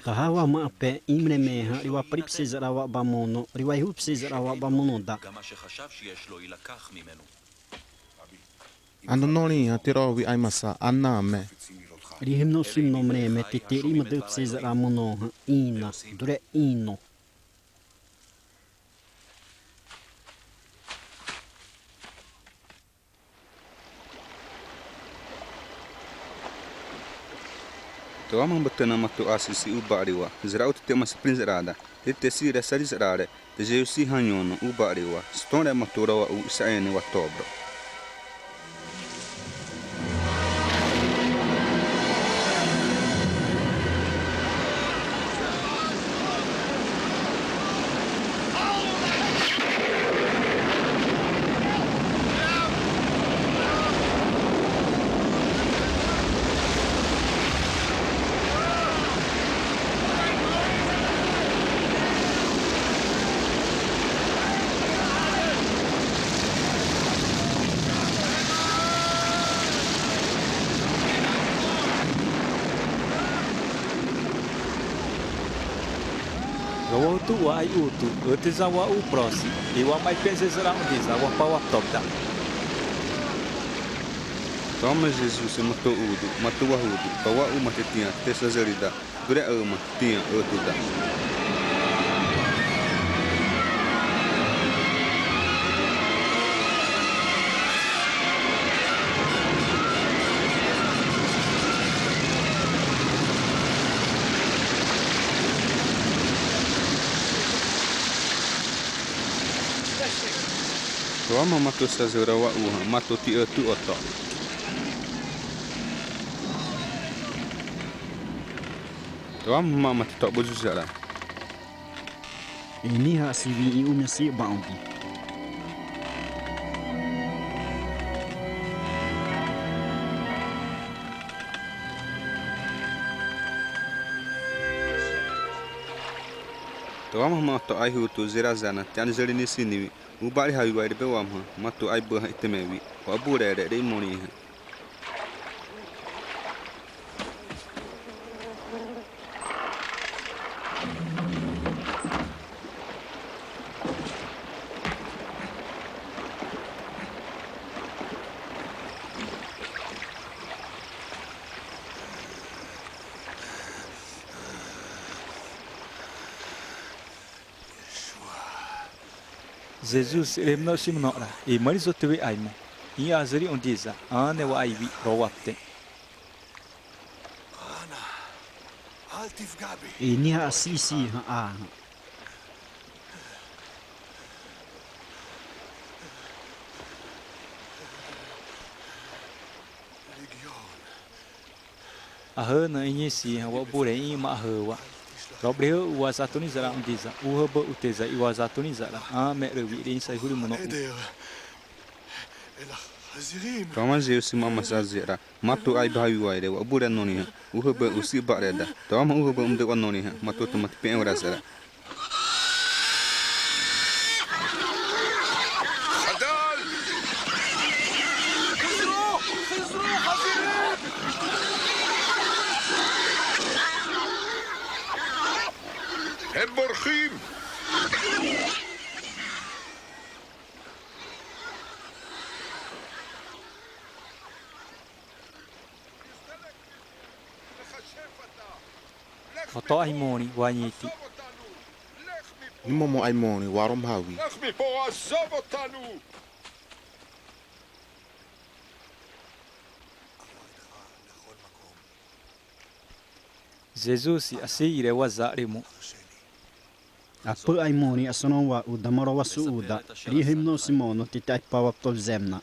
Tahawa ma pé ĩmreme hã, 're iwapari pese za'ra wa'aba mono, 're iwaihu'u pese za'ra wa'aba mono da. Ãne norĩ hã te rowi aima sa, ãne na me. 're hâimana sima mono mreme te te 're imadâ pese za'ra mono hã, ĩna, duré ĩno. Tawamhã bâtâ na ma tô asisi uba're wa, za'ra u te te ãma siprĩ za'ra da, te te siré sarina za'ra ré, te zé usi hã nhono uba're wa, sitõré ma tô rowahu isa'ẽne wa tobro. Rowahutu wa ai'utu, âtese wa u prosi, iwamhã ipẽze za'ra õ di za, wapawatobro da. Tame Zezu, se ma tô udu, ma tô wahudu, tawa'u ma te ti'a te sazari da, duré ãma te ti'a âtu da. Tawamhã ma tô saza'ra wa'u hã, ma tô ti'âtu oto. Tawamhã ma tô tob'ozu za'ra. Ĩnhi'ã siwi i'u misi ba'õ di. Tawamhã ma tô aihutu za'ra zana, ti'ai za'ra ni siniwi. Uba're hawi wairébé wamhã, ma tô aibâ hã ĩtẽme wi, wa'uburé ré 'rimorĩ hã. Jesus, 'remhã sima no'ra, e marĩ zô te we aimo. Ĩ'azari õ di za, ãne wa aiwi, rowaptẽ. Ĩnhi'ã sisi hã ãhã. Ahâ na ĩnhisi hã wa'uburé ĩma ahâ wa. Rob're hã u wazatu ni za'ra õ di za, u hâbâ u te za iwazatu ni za'ra, ãme 'râwi 're isahuri mono u. Tawamhã Zeus ma ma saza'ra, ma tô aibâ hawi wairé wa'uburé norĩ hã, u hâbâ u siba'ré da. Tawamhã u hâbâ u 'madâ'â wa norĩ hã, ma tô tãma tipẽ wara za'ra. הם בורחים! Oto aimorĩ wa'iti. Nimomo aimorĩ waromhawi. Zezusi, asiré wa za'ra mo. Apâ aimorĩ asõrõ wa'u da, ma rowasu'u da, 'ri hâimana simono te te ai'apawa tô zém na.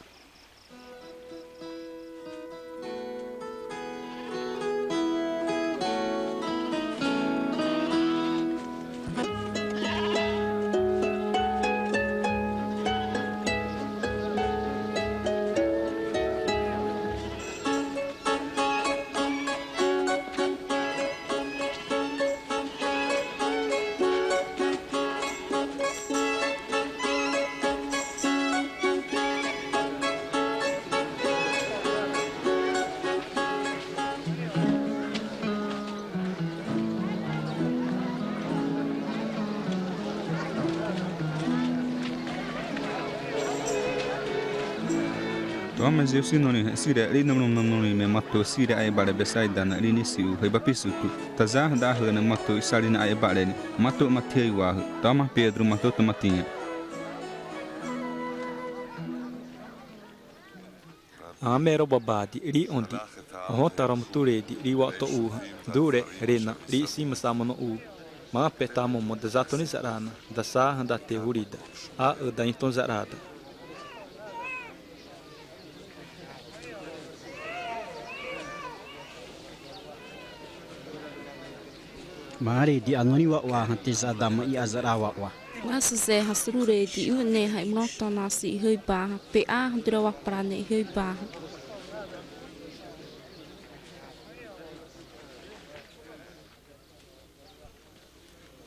Tõ ma Zeus norĩ hã, siré 'ri norĩ me ma tô siré ãba'ré Betsaida na 'ri nisi'u hâiba pisutu. Tazahã dahâ na ma tô isari na ãba'ré ni, ma tô ma tihâiwa hã. Tõ ma Pedro ma tô tãma tinha. Ãme robaba di 'ri õ di, õhõ taromturé di 'ri wa'uto u hã, duré 're na 'ri sima sa mono u. Ma pete momo da za tô ni za'ra na, dasa hã da te huri da, a'â da ĩtõ za'ra da. Marĩ di ãne ni wa'wa hã te za dama i'aza'ra wa'wa. Wa suzé hã sururé di, ĩne hã imro tô na si ihâiba hã, pese hã duré wapara ne ihâiba hã.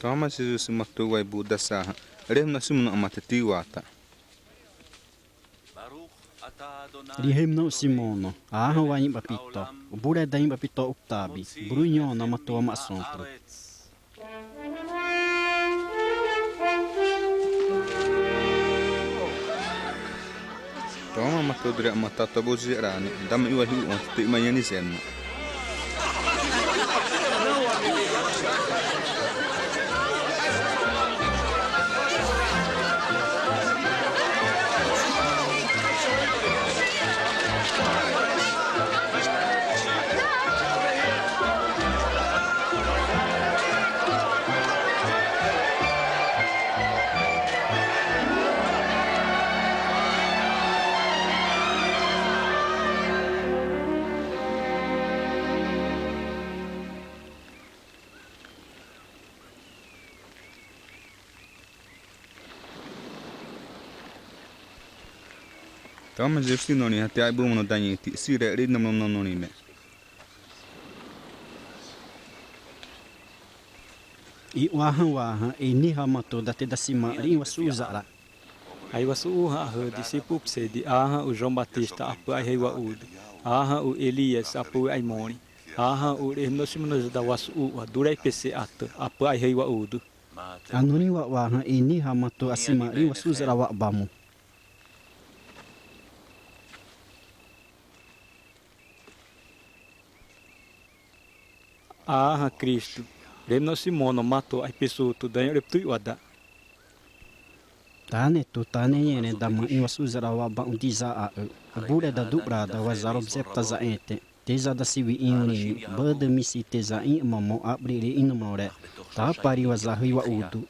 Tõ ma Zeus ma tô waibu dasa hã, 'remhã simono ãma te te wata. 'Ri hâimana simono, ãhã wa ĩ'ãpito, uburé da ĩ'ãpito uptabi, buru ĩ'õ na ma tô ma asõtro. Tõ ma ma tô duré ãma ta tob'ozi za'ra ni, dama iwaihu'u õ te te 'manharĩ zém na. Tame Zeusi norĩ hã te aibâ mono danhiti, siré 're ĩnhimro mono norĩ me. Iwa'ahã wa hã, ĩnhiha ma tô da te dasima 're iwasu'u za'ra. Aiwasu'u hã ahâ disipuro pese di, ãhã u João Batista apâ aihâiwa u'udu, ãhã u Elias apâ aimorĩ, ãhã u 're hâimana sima na zada wasu'u wa, duré ipese ãhã apâ aihâiwa u'udu. A norĩ wa'wa hã, ĩnhiha ma tô asima 're iwasu'u za'ra wa'aba mo. Ãhã Kristo, 're hâimana sima mono ma tô aipisu tu danho 're ptui wada. Tane tô tane nherẽ dama iwasu'u za'ra wa'aba õ di za a'â. Uburé da du'rada wa za robze ptaza'ẽtẽ. Te za dasiwi ĩnhimirĩ ni, bâdâ misi te za ĩ'ama mo 're ĩnhimro ré. Taha pari wa za hâiwa u'udu.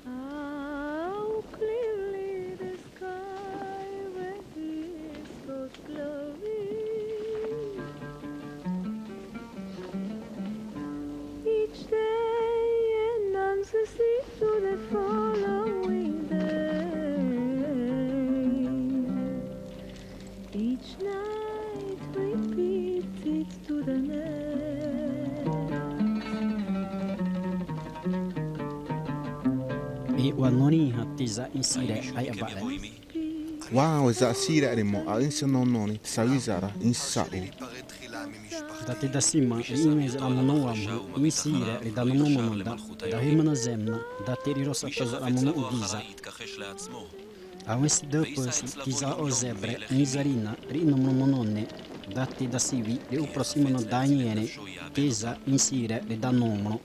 How clearly the sky reveals God's glory. Each day announces it to the following day. Each night repeats it to the next. E wa norĩ hã te za ĩsiré ai'aba'ré. Wa õ za siré 're mo ãhã ĩsõ norĩ, te sawi za'ra ĩsa'u. Da te dasima 're iwẽ za'ra mono wamhã, ĩsiré 're danhomo mono da. Dahâimana zé na, da te 're rosa'rata za'ra mono õ di za. Awẽsida pasi tiza ozébré ĩzari na 're ĩnhimro mono ne, da te dasiwi 're uproxima na danherẽ te za ĩsiré 're danhomo.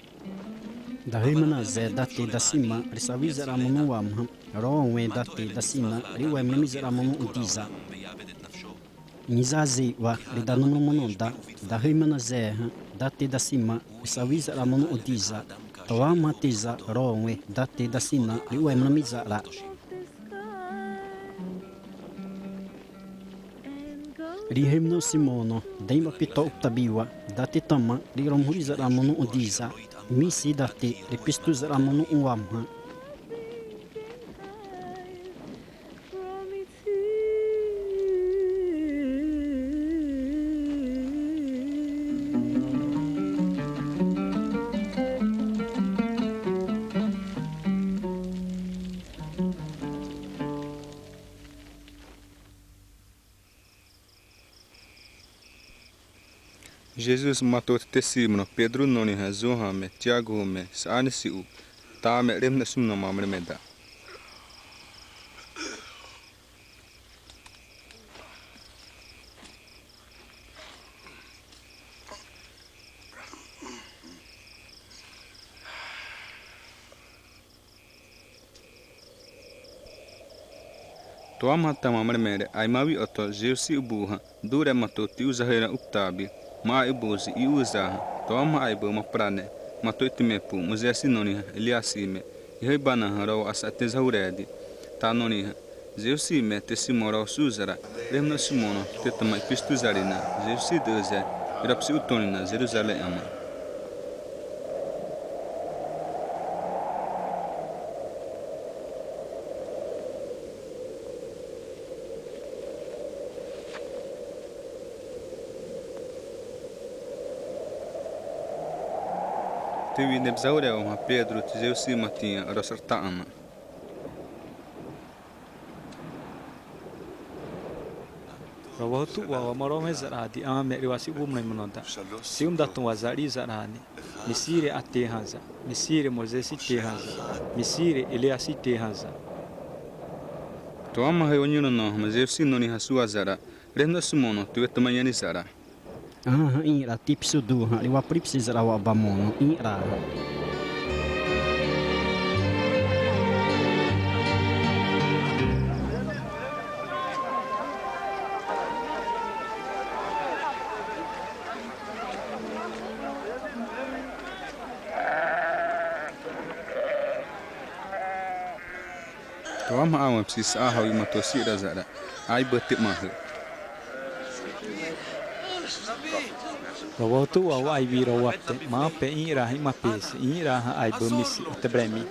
Dahâimana zé da te dasima 're sawi za'ra mono wamhã, rowẽ da te dasina 're uwaimreme za'ra mono õ di za. Ĩzaze wa 're danhomo mono da, dahâimana zé hã da te dasima 're sawi za'ra mono õ di za. Tawamhã te za rowẽ da te dasina 're uwaimreme za'ra. 're hâimana sima mono, da'ĩmba pito uptabi wa, da te tãma 're romhuri za'ra mono õ di za. Misi da te 're pisu tu za'ra mono õ wamhã. Zezus ma tô te te sima mono, Pedro norĩ hã, Zu'ã me, Tiago me, sa'ani si'u, tame 're hâimana sima mono ma mreme da. Tô ma tãma mreme ré, aimawi oto Zeusi uburé hã, duré ma tô ti'ai zahâirã uptabi, ma ai'ubuzi i'uza hã, tô ma aibâ ma prane, ma tô itimepu, Mozesi norĩ hã, Eliasi me, ihâibana hã rowẽ asa'ẽtẽ zahuré di, ta norĩ hã, Zeusi me te sima mono rowẽ su'u za'ra, 're hâimana sima mono, te tãma ipisu tu zarina, Zeusi dâzé, iropsi utorina, Zeruzalẽ ãma. Te wi neb zahuré wamhã Pedro te Zeusi ma tinha rosa'rata ãma. Rowẽ oto wa wa ma rowẽ za'ra di ãma 're wasi uburé mono da. Si'ubdatõ wa za 're za'ra ni. Misiri ate hã za. Misiri Mozesi te hã za. Misiri Eliasi te hã za. Tô ma hâiwa norĩ hã ma Zeusi norĩ hã su'a za'ra. 're hâimana sima mono tô we tãma nherẽ za'ra. Ãhã ĩ'ra tipisu du hã 're wapri pese za'ra wa'aba mono ĩ'ra hã. Tô ma ãma pese sa'a hawi ma tô si'ra za'ra. Aibâ te ma hâ. Rowato wa wa aiwi rowaptẽ, ma'ãpé ĩ'ra hã ĩma pese, ĩ'ra hã aibâ misi, utebremi.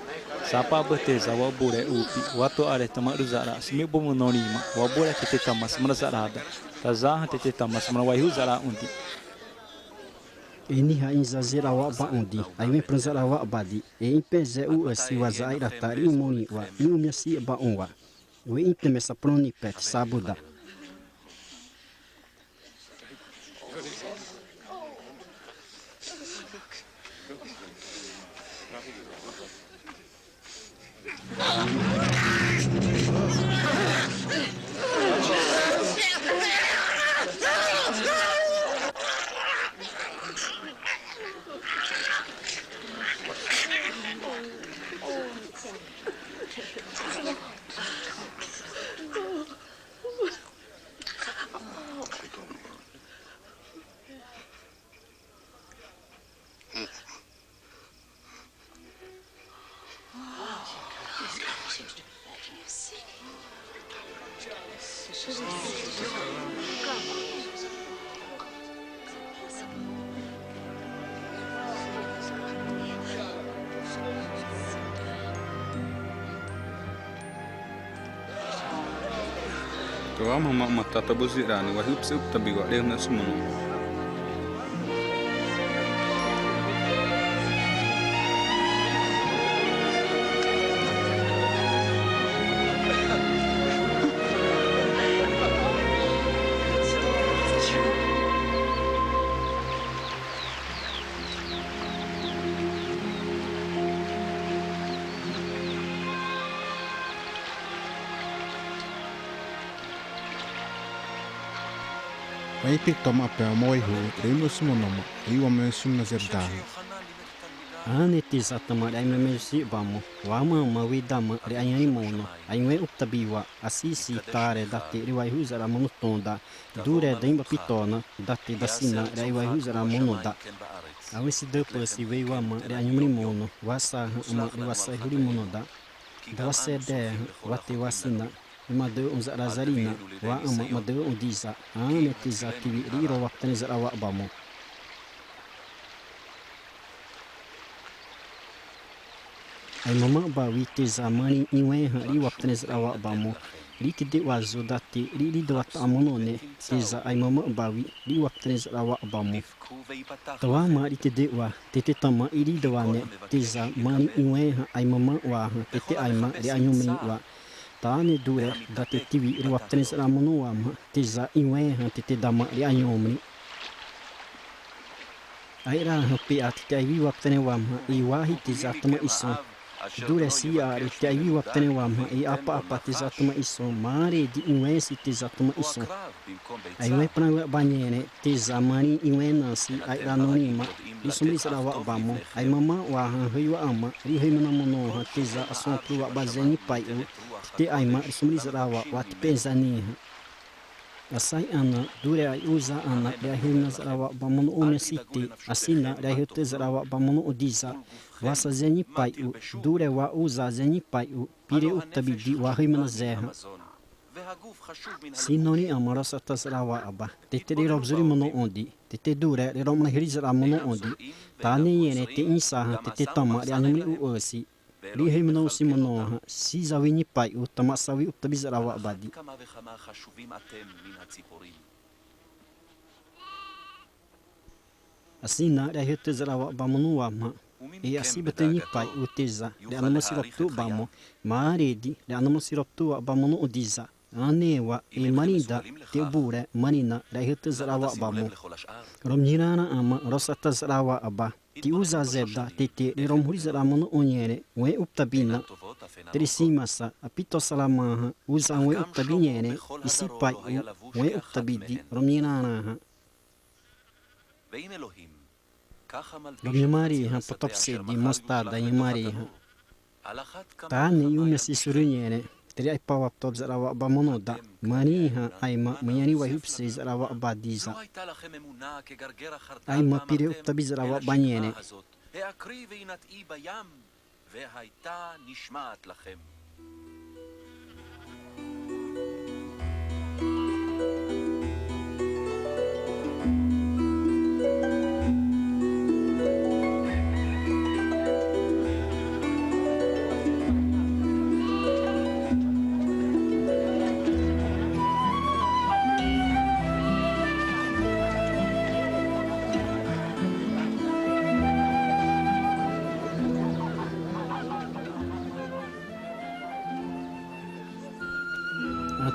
Sapa bâ te za wa'uburé upi, wa tô 'aré tãma 'ru za'ra, simi'bâ mono rima, wa'uburé te te tãma sima za'ra da. Tazahã te te tãma sima waihu'u za'ra õ di. Ãne hã ĩzazé rowaba õ di, aiwẽ prã za'ra wa'aba di, e ĩpẽzé u asi wa za'ra ta 'ri ĩmorĩ wa, ĩ'ũmi asi 'ba õ wa. We ĩtẽme saproni pet sabuda. Tawa ma ma ma tata bâ za'ra ni, waihu'u pese uptabi wa, 're hâimana sima mono. Wai'riptõ ma pé ma waihu'u, 're hâimana sima mono ma, iwa ma sima zé da. Ãne te za tãma 're aima mesi 'ba mo, wa ma ma we dama 're aima mono, aiwẽ uptabi wa, asisi taré da te 're waihu'u za'ra mono tõ da, duré da ĩmba pitõ na, da te dasina 're aiwaihu'u za'ra mono da. Awẽ sidâpâ si we wa ma 're aima mono, wa sa hã ma 're wasaihuri mono da. Da wasédé hã, wa te wasina, ĩma dâ'â õ za'ra zarina, wa ãma ma dâ'â õ di za, ãne te za tiwi 'ri rowaptẽrẽ za'ra wa'aba mo. Aima ma 'ba wi te za marĩ iwẽ hã 'ri waptẽrẽ za'ra wa'aba mo. 'Ri te dâ'â wa zô da te 'ri 'ri dâ'â wa tãma mono ne, te za aima ma 'ba wi 'ri waptẽrẽ za'ra wa'aba mo. Tawa ma 'ri te dâ'â wa, te te tãma 'ri dâ'â wa ne, te za marĩ iwẽ hã aima ma wa hã, te te aima 're aimorĩ wa. Tane duré da te tiwi 'ri waptẽrẽ za'ra mono wamhã, te za iwẽ hã te te dama 're aimorĩ. Aira hã pea te te aiwi waptẽrẽ wamhã, e wahi te za tãma isõ. Duré si 'aré te aiwi waptẽrẽ wamhã, e apa'apa te za tãma isõ, marĩ di iwẽ si te za tãma isõ. Aiwẽ prã wa'aba nherẽ, te za marĩ iwẽ na si, aira norĩ ma, 'ri sõmri za'ra wa'aba mo, aima ma wa hã hâiwa ãma, 'ri hâimana mono hã, te za asõpro wa'aba zé nhipai u, te te aima 'ri sõmri za'ra wa, wa te pẽ za ni hã. Asai ãna, duré ai'uza ãna, 'ri aihâimana za'ra wa'aba mono õ me site, asina, 'ri aihâtâ za'ra wa'aba mono õ di za, wasa zé nhipai u, duré wa'uza zé nhipai u, pire uptabi di wa hâimana zé hã. Si norĩ ãma rosa'rata za'ra wa'aba, te te 'ri robzuri mono õ di, te te duré 'ri romrahiri za'ra mono õ di, tane nherẽ te ĩsa hã te te tãma 'ri aimorĩ u âsi, 'ri hâimana u si mono hã, si za wi nhipai u, tãma sawi uptabi za'ra wa'aba di. Asina 'ri aihâtâ za'ra wa'aba mono wamhã. E asibâ te nhipai u te za, 'ri ãma ma sirop tu 'ba mo, marĩ di, 'ri ãma ma sirop tu wa'aba mono õ di za. Ãne wa, e marĩ da, te uburé, marĩ na, 'ri aihâtâ za'ra wa'aba mo. Romnhorara ãma, rosa'rata za'ra wa'aba. Ti'uza zé da, te te, 'ri romhuri za'ra mono õ nherẽ, wẽ uptabi na. Te 'ri sima sa, apito salama hã, uza wẽ uptabi nherẽ, isipai u, wẽ uptabi di, romnhorara hã. Romnhe marĩ hã, potop sede, mostarda nhe marĩ hã. Tane ĩ'ũmi asisuru nherẽ, te 'ri aipawa top za'ra wa'aba mono da, marĩ hã, aima, manharĩ waihu'u pese za'ra wa'aba di za. Aima pire uptabi za'ra wa'aba nherẽ.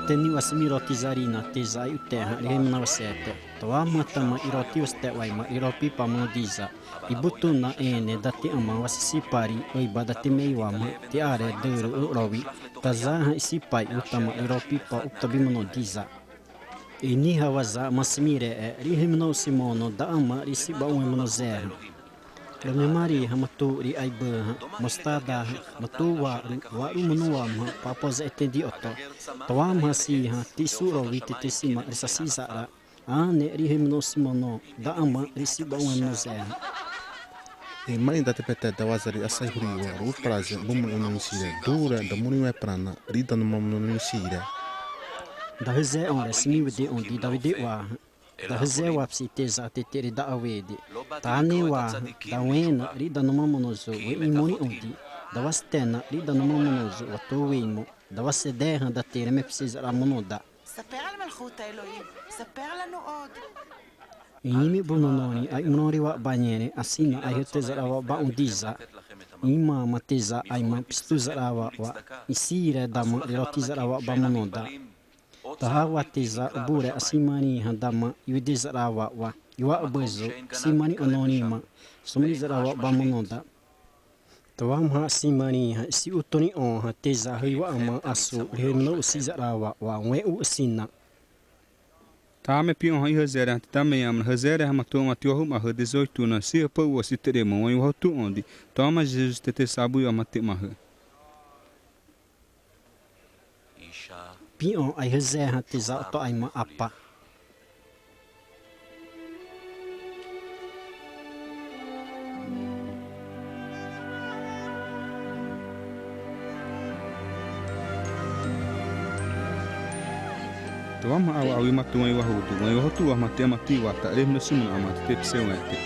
Te ni'wa simiroti zarina te za ai'uté hã, 're hâimana wasété. Tawamhã tãma iroti wasété wa'ima, iroti pa mono di za. Ibutu na ãne da te ãma wasisipari, õ iba da te 'manharĩ wamhã, te aré dârâ õ rowi. Tazahã isipai u tãma iroti pa uptabi mono di za. Ĩnhiwa za ma simire é, 're hâimana simono da ãma 're siba'ũ'ẽ mono zé hã. Rome mari hã ma tô 're aibâ hã, mostada hã, ma tô wa'ru, wa'ru mono wamhã, papo zé te di oto. Tawamhã si hã, te su'u rowi te te sima 're sasi za'ra. Ãne 're hâimana simono da ãma 're siba'ũ'ẽ mono zé hã. E marĩ da te pete da wazari asai huri wa ru praze bumri unani sire, dure da muri we prana, 're da numa mono ni sire. Da hâzé õ 're simi wede õ di da wede wa hã. Da hâzé wapsi te za te te 're da awede. Tane wa hã, da wẽ na 're da numa mono zô, we ĩmorĩ õ di. Da wasété na 're da numa mono zô, wa tô we ĩmo. Da wasédé hã da te 're me pse za'ra mono da. ספר על מלכות האלוהים, ספר לנו עוד. Ĩnhimiti mono norĩ, aimrõrĩ wa'aba nherẽ, asina aihâtâ za'ra wa'aba õ di za. Ĩma ma te za aima psitu za'ra wa'aba, isiré dama 're roti za'ra wa'aba mono da. Tahawa te za uburé asimarĩ hã dama iwede za'ra wa'aba, iwa'abâ zô, simarĩ õ norĩ ma, somri za'ra wa'aba mono da. Tawamhã simarĩ hã, isi utorĩ õ hã te za hâiwa ãma asu, 're hâimana usi za'ra wa'aba, wẽ u asina. Tame pi'õ hã ihâzere hã te dame ãma, hâzere hã ma tô ma tiwahu ma hã dezoito na, si hã pa'u wa si te 're ma wẽ wahutu õ di. Toma Jesus te te sabu wa ma te ma hã. Pi'õ aihâzé hã te za oto aima apa. Tawamhã awi ma tô wẽ wahutu, wẽ wahutu wa ma te ma tiwata, 're hâimana simono ãma te pse wẽ te.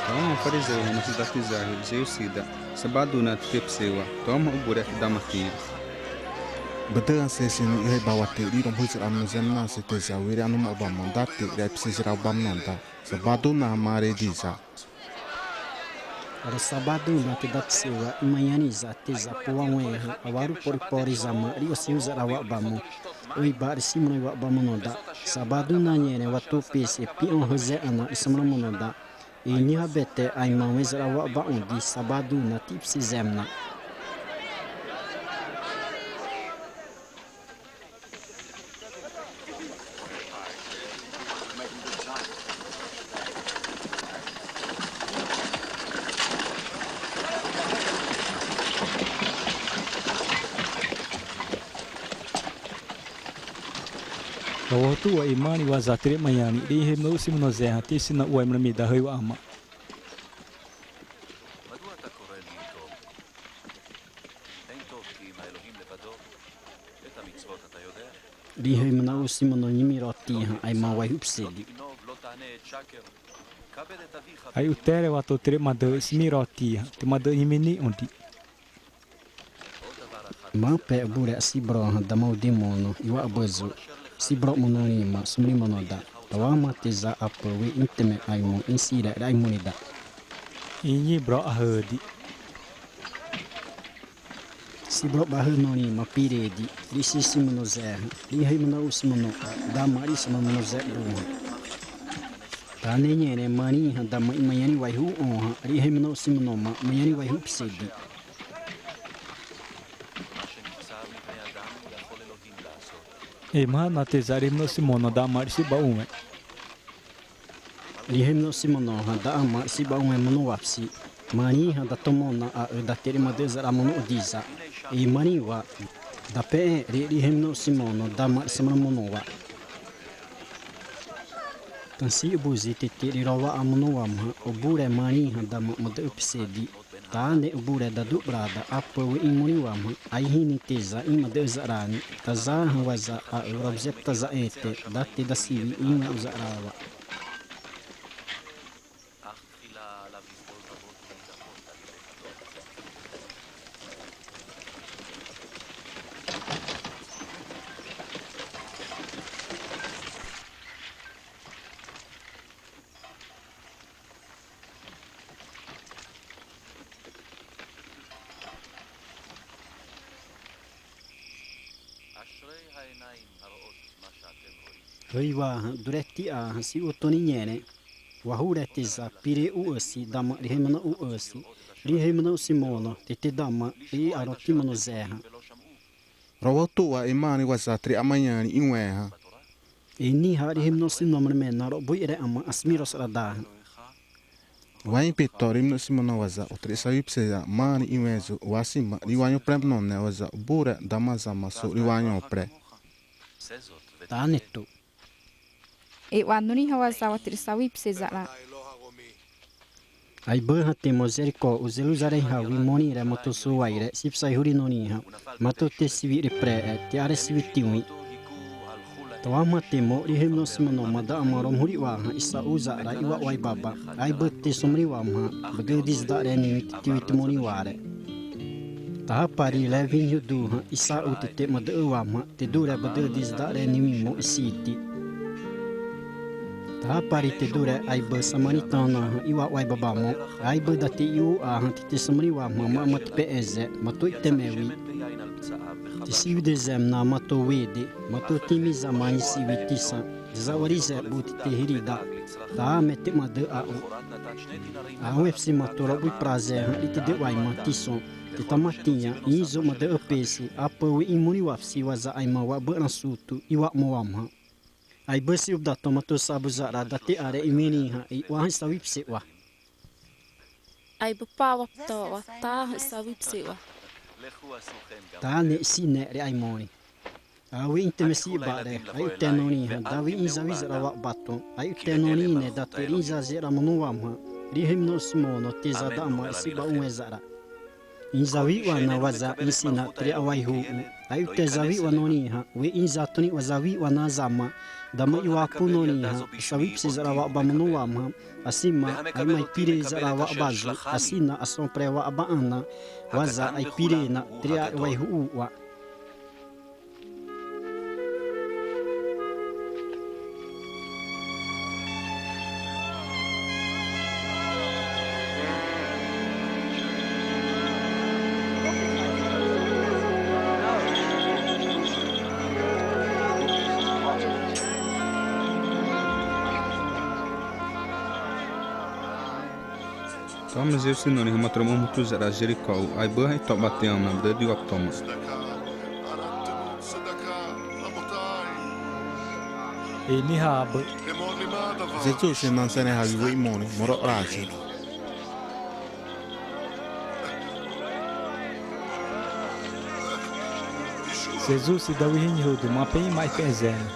Tawamhã farizeu hã ma sida te za hâize sida, sabadu na te pse wa, tawamhã uburé te dama tinha. Bâdâ ãse sini ihâiba wa te 're romhuri za'ra mono zé na si te za were ãma wa'aba mono da te 're aipse za'ra wa'aba mono da, sabadu na ma 're di za. Rosabadu na te da pse wa, imanharĩ za te za pô wa wẽ hã, awaru poripori zama 're osihu za'ra wa'aba mo, õ iba 're simro wa'aba mono da. Sabadu na nherẽ wa tô pese pi'õ hâzé ãna 're simro mono da. Ĩnhiwa bete aima wẽ za'ra wa'aba õ di, sabadu na tipse zé na. Wahutu wa imarĩ wa za te 're manharĩ, 're hâimana simono zé hã, te sina u aimreme da hâiwa ãma. Rihâimana simono, ĩnhimiroti hã aima waihu'u pese di. Ai'uté ré wa tô te 're madâ'â, ĩnhimiroti hã te madâ'â ĩnhimini õ di. Ma'ãpé uburé asibro hã dama ude mono, iwa'abâ zô, sibro mono norĩ ma, somri mono da. Tawamhã te za apâ we ĩtẽme aimo, ĩsiré 're aimo ni da. Ĩnhibro ahâ di. Sibro 'bahâ norĩ ma pire di, 're sisimono zé hã, 're hâimana simono, dama 're simimono zé bu hã. Tane nherẽ marĩ hã dama imanharĩ waihu'u õ hã, 're hâimana simono ma, imanharĩ waihu'u pese di. E ma na te za 're hâimana simono dama 're siba'ũ'ẽ. 're hâimana simono hã dama 're siba'ũ'ẽ mono wapsi. Marĩ hã da tomo na a'â da te 're madâ'â za'ra mono õ di za. E marĩ wa, dapẽ 're 're hâimana simono dama 're simro mono wa. Tãsi ubuzi te te 're rowa'a mono wamhã, uburé marĩ hã dama madâ'â pese di. Tane uburé dadu'u 'brada, apâ we ĩmorĩ wamhã, aihĩni te za ĩmadâ'â za'ra ni, tazahã wa za a'â robzep taza'ẽtẽ, da te dasiwi ĩma u za'ra wa. Hâiwa hã, duré ti'a hã si'utõrĩ nherẽ, wahub ré te za pire u'âsi, dama 're hâimana u'âsi, 're hâimana usi mono, te te dama 're aroti mono zé hã. Rowatu wa ĩma ni wa za te 're ãma nharĩ iwẽ hã. E niha 're hâimana usi mono mreme na robui 're ãma asmirosa'rata hã. Waihu'u pito 're hâimana usi mono wa za, o te 're sawi pese za marĩ iwẽ zô, wasima 're wanho'ré mono ne wa za, uburé dama zama sô 're wanho'ré. Tane tô. E wa norĩ hã wa za wa te 're sawi pese za'ra. Aibâ hã te mo Zerikó, o Zeruzarẽ hawi, marĩ ré ma tô sô wai ré, sipsaihuri norĩ hã, ma tô te siwi 're 'repré, e te 're siwi tiwi. Tawamhã te mo 're hâimana usi mono ma da'ãma romhuri wa hã isa'u za'ra iwa'ai baba, aibâ te sõmri wamhã, bâdâdi za'ra niwi te tiwi te marĩ wa ré. Taha pari Levi nhudu hã isa'u te te 'madâ'â wamhã, te duré bâdâdi za'ra niwi mo isiti. Taha pari te duré aibâ Samaritana hã iwa'ai baba mo, aibâ da te iu'a hã te te sõmri wamhã ma 'ma te pese, ma tô itemrewi. Te siwi dezém na ma tô wede, ma tô tĩmi zama nisiwi tisã, deza'warizé bu te te hirida, tame te 'madâ a'u. Awẽ pese ma tô robui prazé hã 're te dâ'â wai ma tisõ, te tama tinha, ĩzô 'madâ'â pese, apâ we ĩmorĩ wapsi wa za aima wa'abâ na sutu, iwa'amo wamhã. Aibâ si'ubdatõ ma tô sabu za'ra da te 're iwẽ hã, e wa hã isawi pese wa. Aibâ pa wa ptõ wa ta hã isawi pese wa. Tane isi ne 're aimorĩ. Awi ĩtẽme si'uba'ré, ai'uté norĩ hã, dawi ĩzawi za'ra wa'aba tô, ai'uté norĩ ne da te 're ĩzaze'ra mono wamhã, 're hâimana usi mono te za da'ãma isi'uba'uwẽ za'ra. Ĩzawi wa na wa za ĩsina te 're awaihu'u, ai'uté zawi wa norĩ hã, we ĩzatõrĩ wa zawi wa na zama, dama iwapu norĩ hã, isawi pese za'ra wa'aba mono wamhã, asima, aima ipire za'ra wa'aba zô, asina asõpré wa'aba ãna, wa za aipire na te 're awaihu'u wa. Tame Zeus norĩ hã ma tô romhuri za'ra Zerikó, aibâ hã ito'o bâtâ ãma, bâdâdi waptoma. E niha bâ. Zeus e ma sene hawi we ĩmorĩ, moro razi. Zeus i dawi hã nhudu, ma pẽ ma ipẽzé na.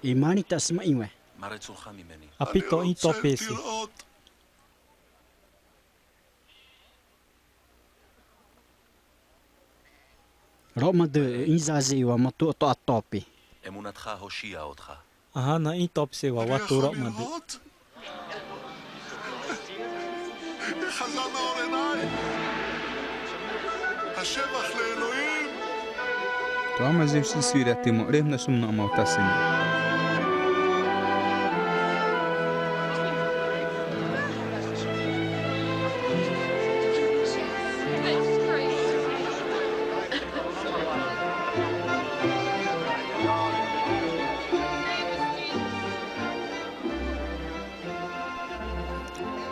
E marĩ te asima iwẽ. Apito ĩtõ pese. Ro 'madâ, ĩzaze wa ma tô ato'ato pese. Ãhã na ĩtõ pese wa, wa tô ro 'madâ. Tô ma Zeus sisiré te mo 're hâimana usi mono ãma utasina.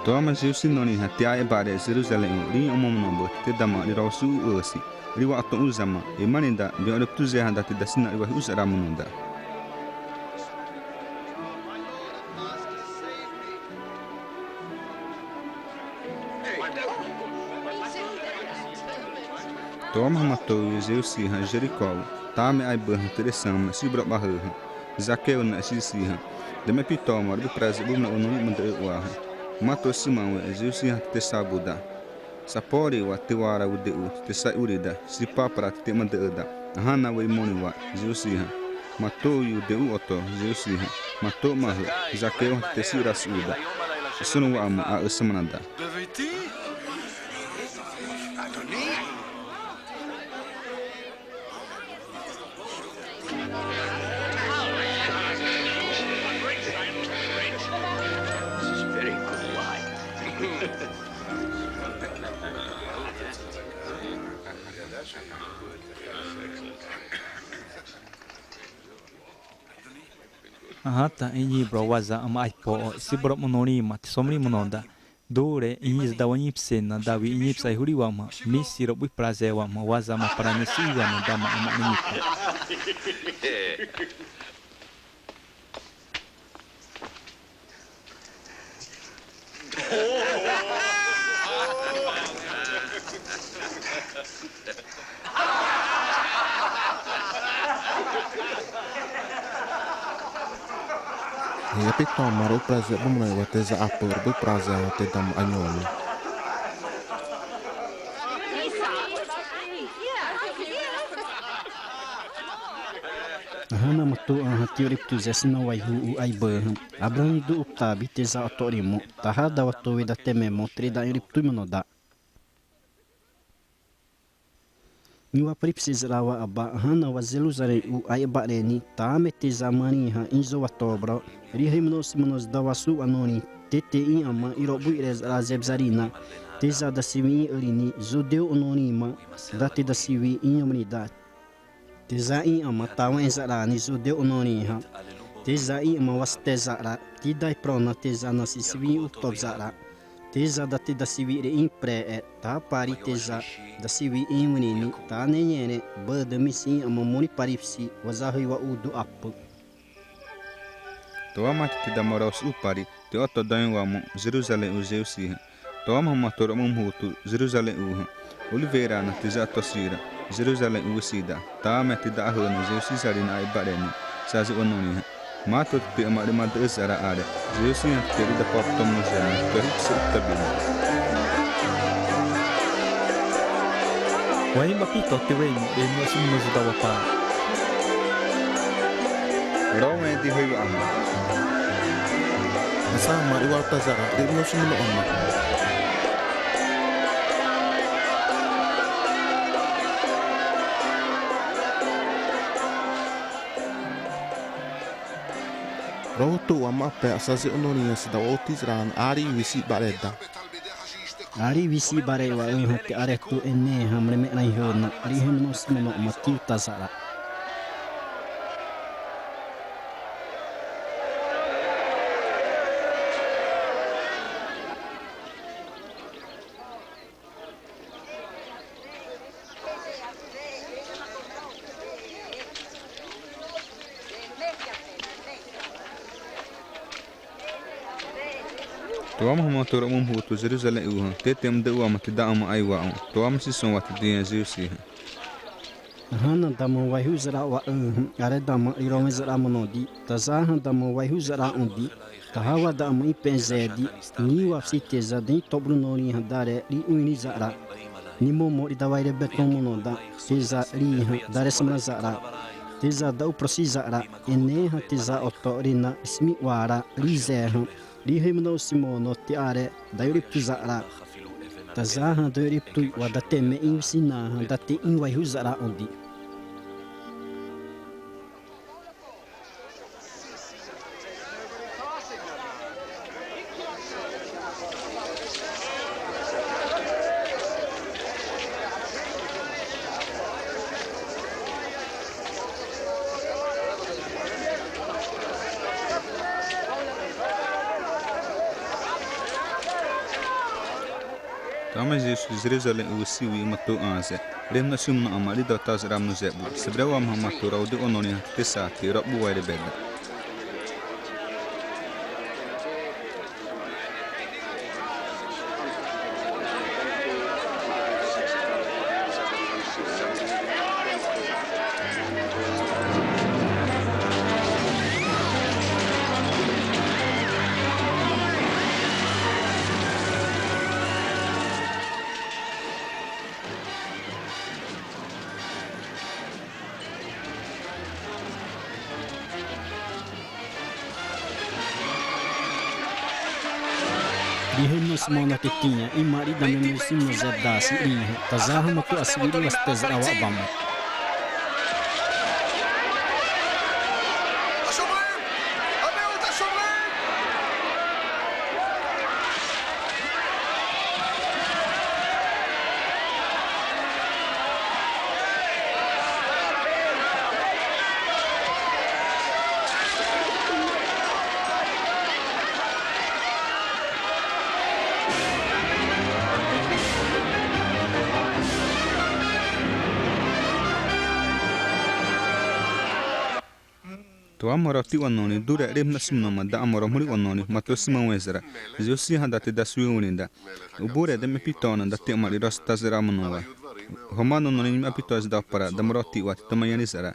Tô ma Zeus norĩ hã te a'uba'ré Zeruzalẽ õ, 're ĩ'õ mono bâ te te dama 're rowasu'u u'âsi, 're wa'atõ'õ zama, e marĩ da, bâ 're ptuzé hã da te dasina 're waihu'u za'ra mono da. Tô ma hã ma tô Zeus hã Zerikó, tame aibâ hã te 're sãma si'ubrobahâ hã, Zaqueu na sisi hã, dama pito ma rob'iprazé bâ mono norĩ 'madâ'â wa hã, ma tô sima wẽ Zeus hã te te sabu da. Sapori wa te wara ude'u te te sai'urida, sipapra te te 'madâ'â da. Ãhã na we ĩmorĩ wa Zeus hã, ma tô ude'u oto Zeus hã, ma tô 'mahâ Zaqueu hã te te si'urasu'u da. Isõro wa'aba a'â sãmana da. Tô ma Zeus norĩ hã te a'uba'ré Zerikó, Ãhãta ĩnhibro wa za ãma aipo, si'ubro mono norĩ ma te sõmri mono da. Duré ĩnhiza da wanhipse na, dawi ĩnhipsa ihuri wamhã, misi rob'uipra zé wamhã, wa za ma parane si wamhã, dama ãma ĩnhipa. Ĩnhiptõ ma rob'uipra zé bâ mono wa te za apâ rob'uipra zé hã te dama ãne õ ni. Ãhã na ma tô ãhã ti'â riptu zé sina waihu'u aibâ hã. Abraãmidubtâbi te za oto 'remhã. Taha dawa tô we da tẽme mo te 're da ĩ'â riptu mono da. Iwaparipse za'ra wa aba, ãhã na wa Zeruzalẽ u ai'aba'ré ni, tame te za marĩ hã ĩzô watobro, 're hâimana sima na zadawa su'wa norĩ, te te ĩ'ãma irob'uiré za'ra zéb zarina, te za dasiwi ĩ'â ni, zudeu õ norĩ ma, da te dasiwi ĩ'âmri da. Te za ĩ'ãma tawẽ za'ra ni zudeu õ norĩ hã. Te za ĩ'ãma wasété za'ra, tidaipro na te za nasisiwi utob za'ra. Te za da te dasiwi 're ĩpré é, taha pari te za dasiwi ĩwẽ ni, tane nherẽ, bâdâ misi ĩ'ãma morĩ paripsi, wa za hâiwa udu apâ. Tô ma te te dama rosa'rata pari, te oto dâ wamhã, Zeruzalẽ u zé usi hã. Tô ma hã ma tô romhâiba mohutu, Zeruzalẽ u hã. Oliveira na te za oto sira, Zeruzalẽ u si da. Tame te da'ahâ na zé usi zarina ai'aba'ré ni, saze õ norĩ hã. Ma tô te te ãma 're ma dâ'â za'ra aré, zé usi hã te te 're dapop tomo zé na, tô hipse uptabi na. Waihu'u ma pito te wenu, e no sima na zadawa pa. Rowẽ di hâiwa ãma. Asa ma iwata za'ra, e no sima na ãma. Rohotu wa ma'ãpé asa zé õ norĩ hã sadawa oto za'ra na, 're wi si 'baré da. 're wi si 'baré wa õ hã te aré tô ẽne hã mreme 'rãihâ na, 're hâimana sima na õ ma tiuta za'ra. Tô ma hã ma tô romhâiba mohutu Zeruzalẽ u hã, te te ãma dâ'â wamhã te da ãma aiwa õ, tô ma sisõ wa te te ãne zé usi hã. Ãhã na dama waihu'u za'ra wa õ hã, aré dama irowẽ za'ra mono di, tazahã dama waihu'u za'ra õ di, tahawa da'ãma ĩpẽ'ẽ zé di, niwa site za dã tob'ru norĩ hã daré 're uirĩ za'ra. Nimomo 're dawairébé tô mono da, te za 're hã daré sima za'ra, te za da'uprosi za'ra, ẽne hã te za oto 're na simi'wara 're zé hã, 're hâimana sima na te aré daioriptu za'ra. Tazahã daioriptu wa da teme ĩwisi na hã da te ĩwaihu'u za'ra õ di. Tame Zeruzalẽ u siwi ma tô ãne zé. 're hâimana sima na ãma 're dota za'ra mono zéb. Sibré wamhã ma tô rowẽ di õ norĩ hã te te sa te rob'uwairébé da. Di hâimana sima na te tinha, ĩma 're dame mono sima zé da si 're hã, tazahã ma tô asiwi 're wasété za'ra wa bama. Tawamhã roti wa norĩ, duré 'remhã na sima norĩ ma da'ãma romhuri wa norĩ, ma tô sima wẽ za'ra. Zeus hã da te dasiwi wẽ da. Uburé dame pito na da te 'ma 'ri rosa'rata za'ra mono wa. Hâimana norĩ ma pito za'ra para, dama roti wa te tãma ĩnharĩ za'ra.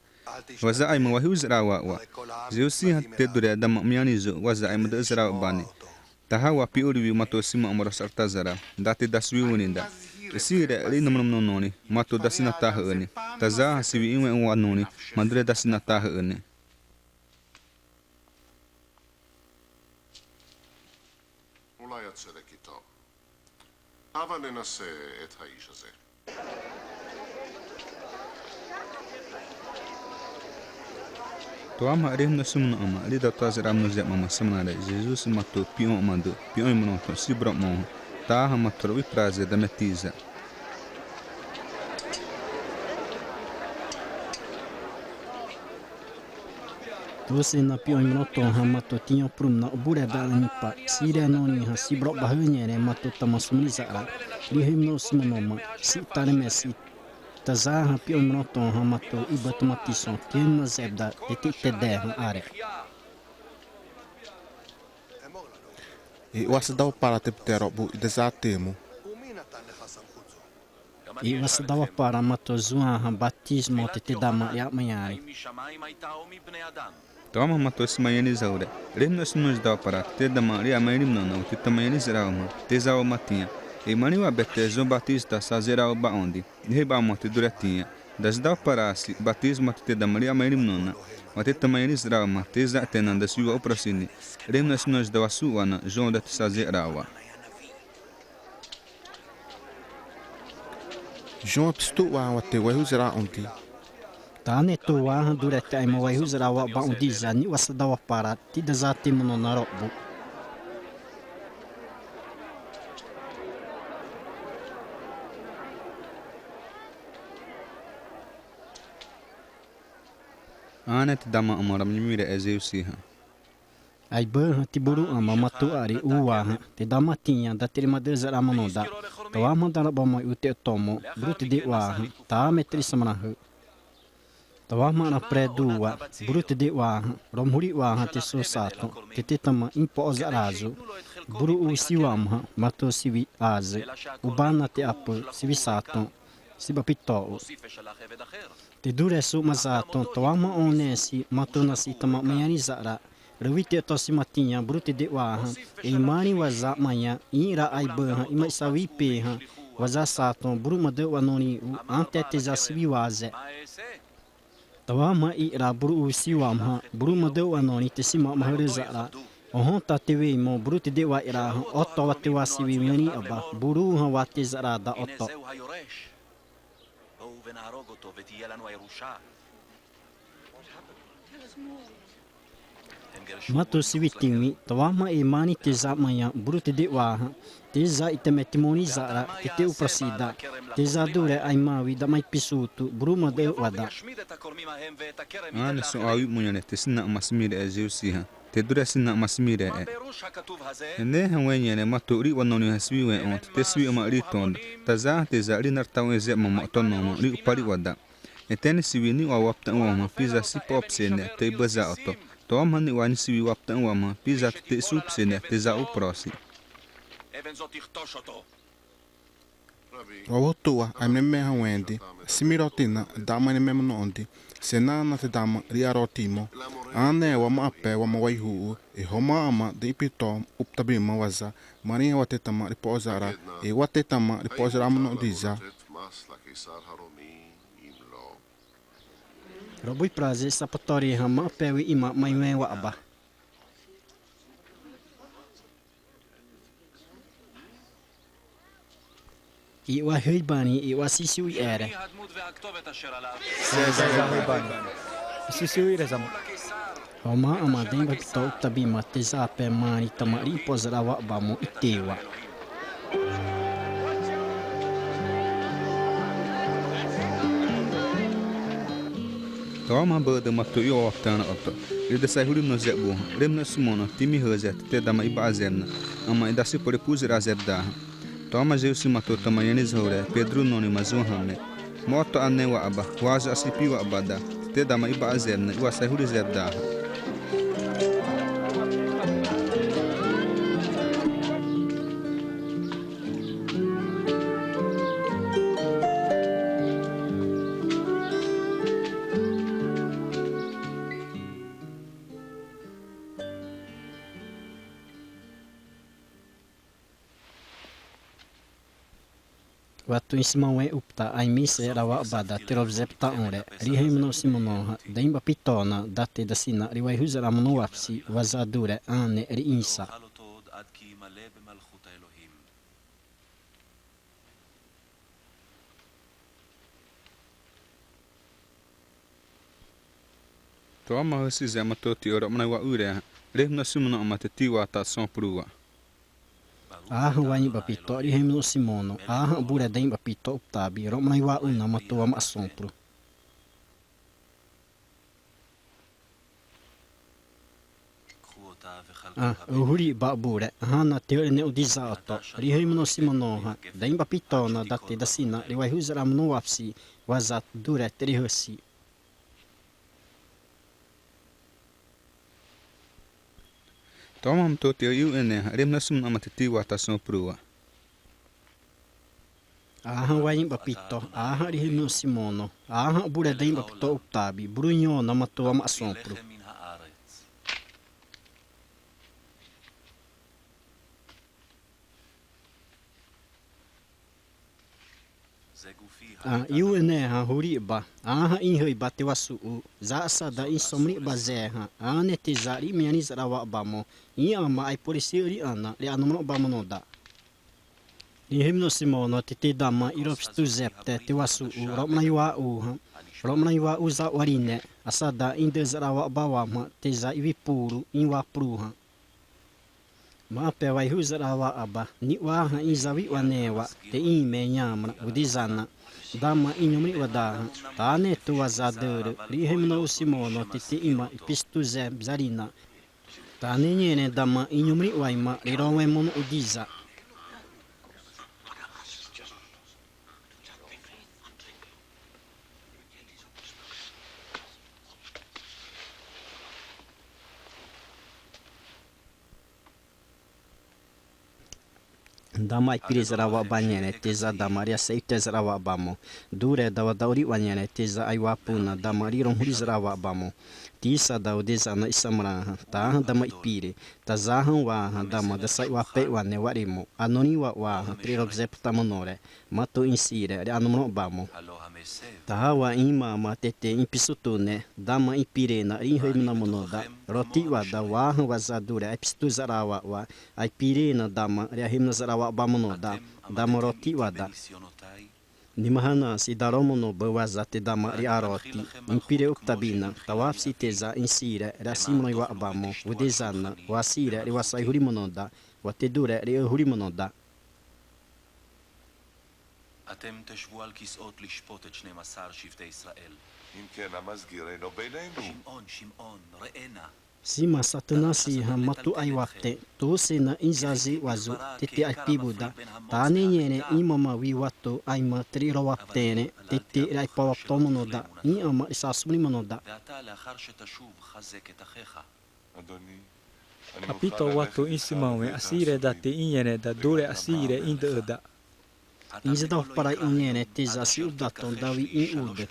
Wa za aima waihu'u za'ra wa'aba. Zeus hã te duré dama ĩnharĩ zô, wa za aima dâ'â za'ra wa'aba ni. Taha wa pi'õ 'riwi ma tô sima 'ma rosa'rata za'ra. Da te dasiwi wẽ da. Isiré 'ri na mono mono norĩ, ma tô dasinata hâ ni. Taza hã siwi iwẽ wa norĩ, ma duré dasinata hâ ni. אולי את צודקת, טוב. הבה ננסה את האיש הזה. Tawamhã 'remhã na sima norĩ ãma, 'ri data za'ra mono zé ma ma sima norĩ, Zeus ma tô pi'õ 'madâ, pi'õ imono tô sibro mo hã, taha ma tô rowi pra zé dame tiza. Tô sena pi'õ imono tô hã ma tô tinha prumna uburé da ĩnhipa. Siré norĩ hã sibro bahâ nherẽ ma tô tãma sumri za'ra. 'Ri hâimana sima norĩ ma si tareme si. Taza hã pi'õ imono tô hã ma tô ibâ tãma tisõ. Ti'âimana zé da te te te dé hã aré. E wa sadawa para te ptero bu i da za temo. E wa sadawa para ma tô zô hã batismo te te dama 'ri a'manharĩ. Tawamhã ma tô sima ĩnharĩ za'ra. 'Remhã na sima norĩ sadawa para, te dama 'ri a'manharĩ mono na, wa te tãma ĩnharĩ za'ra wamhã, te za wama tinha. E marĩ wa bété Zô Batista sa za'ra waba'õ di. Ihâiba'õ ma te duré tinha. Da sadawa para si, batismo te te dama 'ri a'manharĩ mono na, wa te tãma ĩnharĩ za'ra wamhã, te za te na dasiwi wa'uprosi ni. 'Remhã na sima norĩ sadawa su'wa na, Zô da te sa za'ra wa. Zô psitu wa wa te waihu'u za'ra õ di. Tane tô wa hã duré te aima waihu'u za'ra wa'aba õ di za, ni'wa sadawa para, te da za te mono na robo. Ãne te dama ãma romnhimire e Zeus hã. Aibâ hã ti'ai buru ãma ma tô 'ri u wa hã, te dama tinha da te 'ri ma dâ'â za'ra mono da. Tawamhã daro bâ ma u te oto mo, buru te de wa hã, tame te 'ri sãmra hã. Tawamhã na prédu wa, buru te de wa hã, romhuri wa hã te sô sato, te te tãma ĩpo'o za'ra zô. Buru u siwamhã, ma tô siwi azé, ubana te apâ, siwi sato, sibapito u. Te duré sô ma za tô, tawamhã õ ne si, ma tô na si tãma 'manharĩ za'ra, rowite oto sima tinha, buru te de wa hã, e marĩ wa za 'manha, i'ra aibâ hã, i'ra sawi pe hã, wa za sato, buru 'madâ wa norĩ u, ãté te za siwi wazé. Tawamhã i'ra buru u siwamhã, buru 'madâ wa norĩ te sima 'mahârâ za'ra. Õhõ ta te we imo, buru te de wa i'ra hã, oto wa te wa siwi wẽrĩ aba, buru hã wa te za'ra da oto. Ma tô siwi tiwi, tawamhã e marĩ te za 'manha, buru te de wa hã, te za itemeti morĩ za'ra, te te uprosi da, te za duré aimawi dama ipisutu, buru 'madâ wa da. Ãne sô awi 'manharĩ te sina ãma simire e Zeus hã. Te duré sina ãma simire e. Ãne hã wẽ nherẽ ma tô 'ri wa norĩ hã siwi wẽ õ, te te siwi ãma 'ri tô da. Taza hã te za 'ri na rata wẽ zé ma ma tô norĩ 'ri upari wa da. E te ni siwi ni'wa waptã wamhã piza sipo pese ne te ibâ za oto. Tawamhã ni'wa ni siwi waptã wamhã piza te te isu pese ne te za uprosi. Wa wotu wa, aimreme hã wẽ di, simi roti na, dama aimreme mono õ di, sena na te dama 'ri a roti mo, ãne wa ma apé wa ma waihu'u, e hâimana ãma di ipito uptabi ma wa za, marĩ wa te tãma 'ripo'o za'ra, e wa te tãma 'ripo'o za'ra mono õ di za. Robui pra zé sapato 'ri hã ma apé we ĩma ma iwẽ wa'aba. I'wa hâiba ni, i'wa sisiwi 're. Sisiwi 're zama. Hâimana ãma dãhã ipito uptabi ma te za apé marĩ tãma 'ripo'o za'ra wa'aba mo itewa. Tawamhã bâdâ ma tô iwaptãrã oto, 'ri dasai huri mono zé bu hã, 'remhã na sima norĩ timi hâzé te te dama iba'azé na, ãma idasiporipuru za'ra zé da hã. Tawamhã Zeus ma tô tãma ĩnharĩ zahuré, Pedro norĩ ma Zô hã me. Ma oto ãne wa'aba, wazô asipi wa'aba da, te te dama iba'azé na iwasai huri zé da hã. Watu ĩsima wẽ uptabi, aimisé za'ra wa'aba da, te robze pta'õré, 're hâimana sima mono hã, da'ĩbapito na, da te dasina, 're waihu'u za'ra mono wapsi, wa za duré, ãne 're ĩsa. Tô ma hã sizé ma tô ti'â romnai wa'u ré hã, 're hâimana sima mono ãma te te wata sõpru wa. Ãhã wa'ĩbapito, 're hâimana sima mono, ãhã uburé da'ĩbapito uptabi, romnai wa'u na ma tô wama sõpru. Ã, huri ba uburé, ãhã na te hâ 're ne udiza oto, 're hâimana sima mono hã, da'ĩbapito na, da te dasina, 're waihu'u za'ra mono wapsi, wa za duré te 're hâsi. Tô ma tô ti'â iu'ene hã, 're hâimana sima mono ãma te te wata sõpru wa. Ãhã wa'ĩbapito, ãhã 're hâimana sima mono, ãhã uburé da'ĩbapito uptabi, buru ĩ'õ na ma tô wama sõpru. Ã, iu'ene hã huri ba, ãhã ĩhâiba te wasu'u, za asada ĩsomri ba zé hã, ãne te za 're 'manharĩ za'ra wa'aba mo, ĩ'ãma aiporisi 're ãna, 're ãnamro ba mono da. 're hâimana sima mono te te dama iropistuzi zépte te wasu'u, romnai wa'u hã, romnai wa'u za 'wari ne, asada ĩdâ za'ra wa'aba wamhã, te za iwipuru, ĩwapru hã. Ma'ãpé waihu'u za'ra wa'aba, ni'wa hã ĩzawi 'wa ne wa, te ĩme ĩ'ãmra, udiza na, dama ĩnhimri 'wa da hã, tane tô wa za dârâ, 're hâimana sima mono te te ĩma ipistuzi zarina, tane nhene dama ĩnhimri 'wa ĩma 're rowẽ mono udiza. Dama aipire za'ra wa'aba nhene, te za dama 're asa'iptete za'ra wa'aba mo. Duré dawa da'uri 'wa nhene, te za aiwapu na, dama 're romhuri za'ra wa'aba mo. Tisa da udiza na isamra hã, ta hã dama ipire, ta za hã wa hã dama dasa'iwapé 'wa ne wa'rimo. Anorĩ wa 'wa hã, te 're robze pta'õré, ma tô ĩsiré, 're ãnamro ba mo. Tahawa ĩma ma te te ĩpisutu ne, dama ipire na 're ĩhâimana mono da, roti'wa da wa hã wa za duré aipisutu za'ra wa'aba, aipire na dama 're ahâimana za'ra wa'aba mono da, dama roti'wa da. Nimahã na si daro mono bâ wa za te dama 're aroti, ĩpire uptabi na, tawapsi te za ĩsiré, 're asimrõi wa'aba mo, udiza na, wasiré 're wasaihuri mono da, wa te duré 're ahuri mono da. אתם תשבו על כסאות לשפוט את שנים עשר שבטי ישראל. אם כן, המסגיר אינו בינינו. שמעון, שמעון, ראה נא. Sima Satanasi hã ma tô aiwaptete, tô sena ĩzazi wazô, te te aipibu da. Tane nhene ĩma ma wi wa tô aima te 're rowaptete, te te 're aipawaptõ mono da, ĩ'ãma 're sasumri mono da. ועתה לאחר שתשוב חזק את אחיך. Apito, wa tô ĩsima wẽ asiré da te ĩnhene da, duré asiré ĩdâ'â da. Ĩzé da para ĩnhene te za si'ubdatõ dawi ĩ'udâ.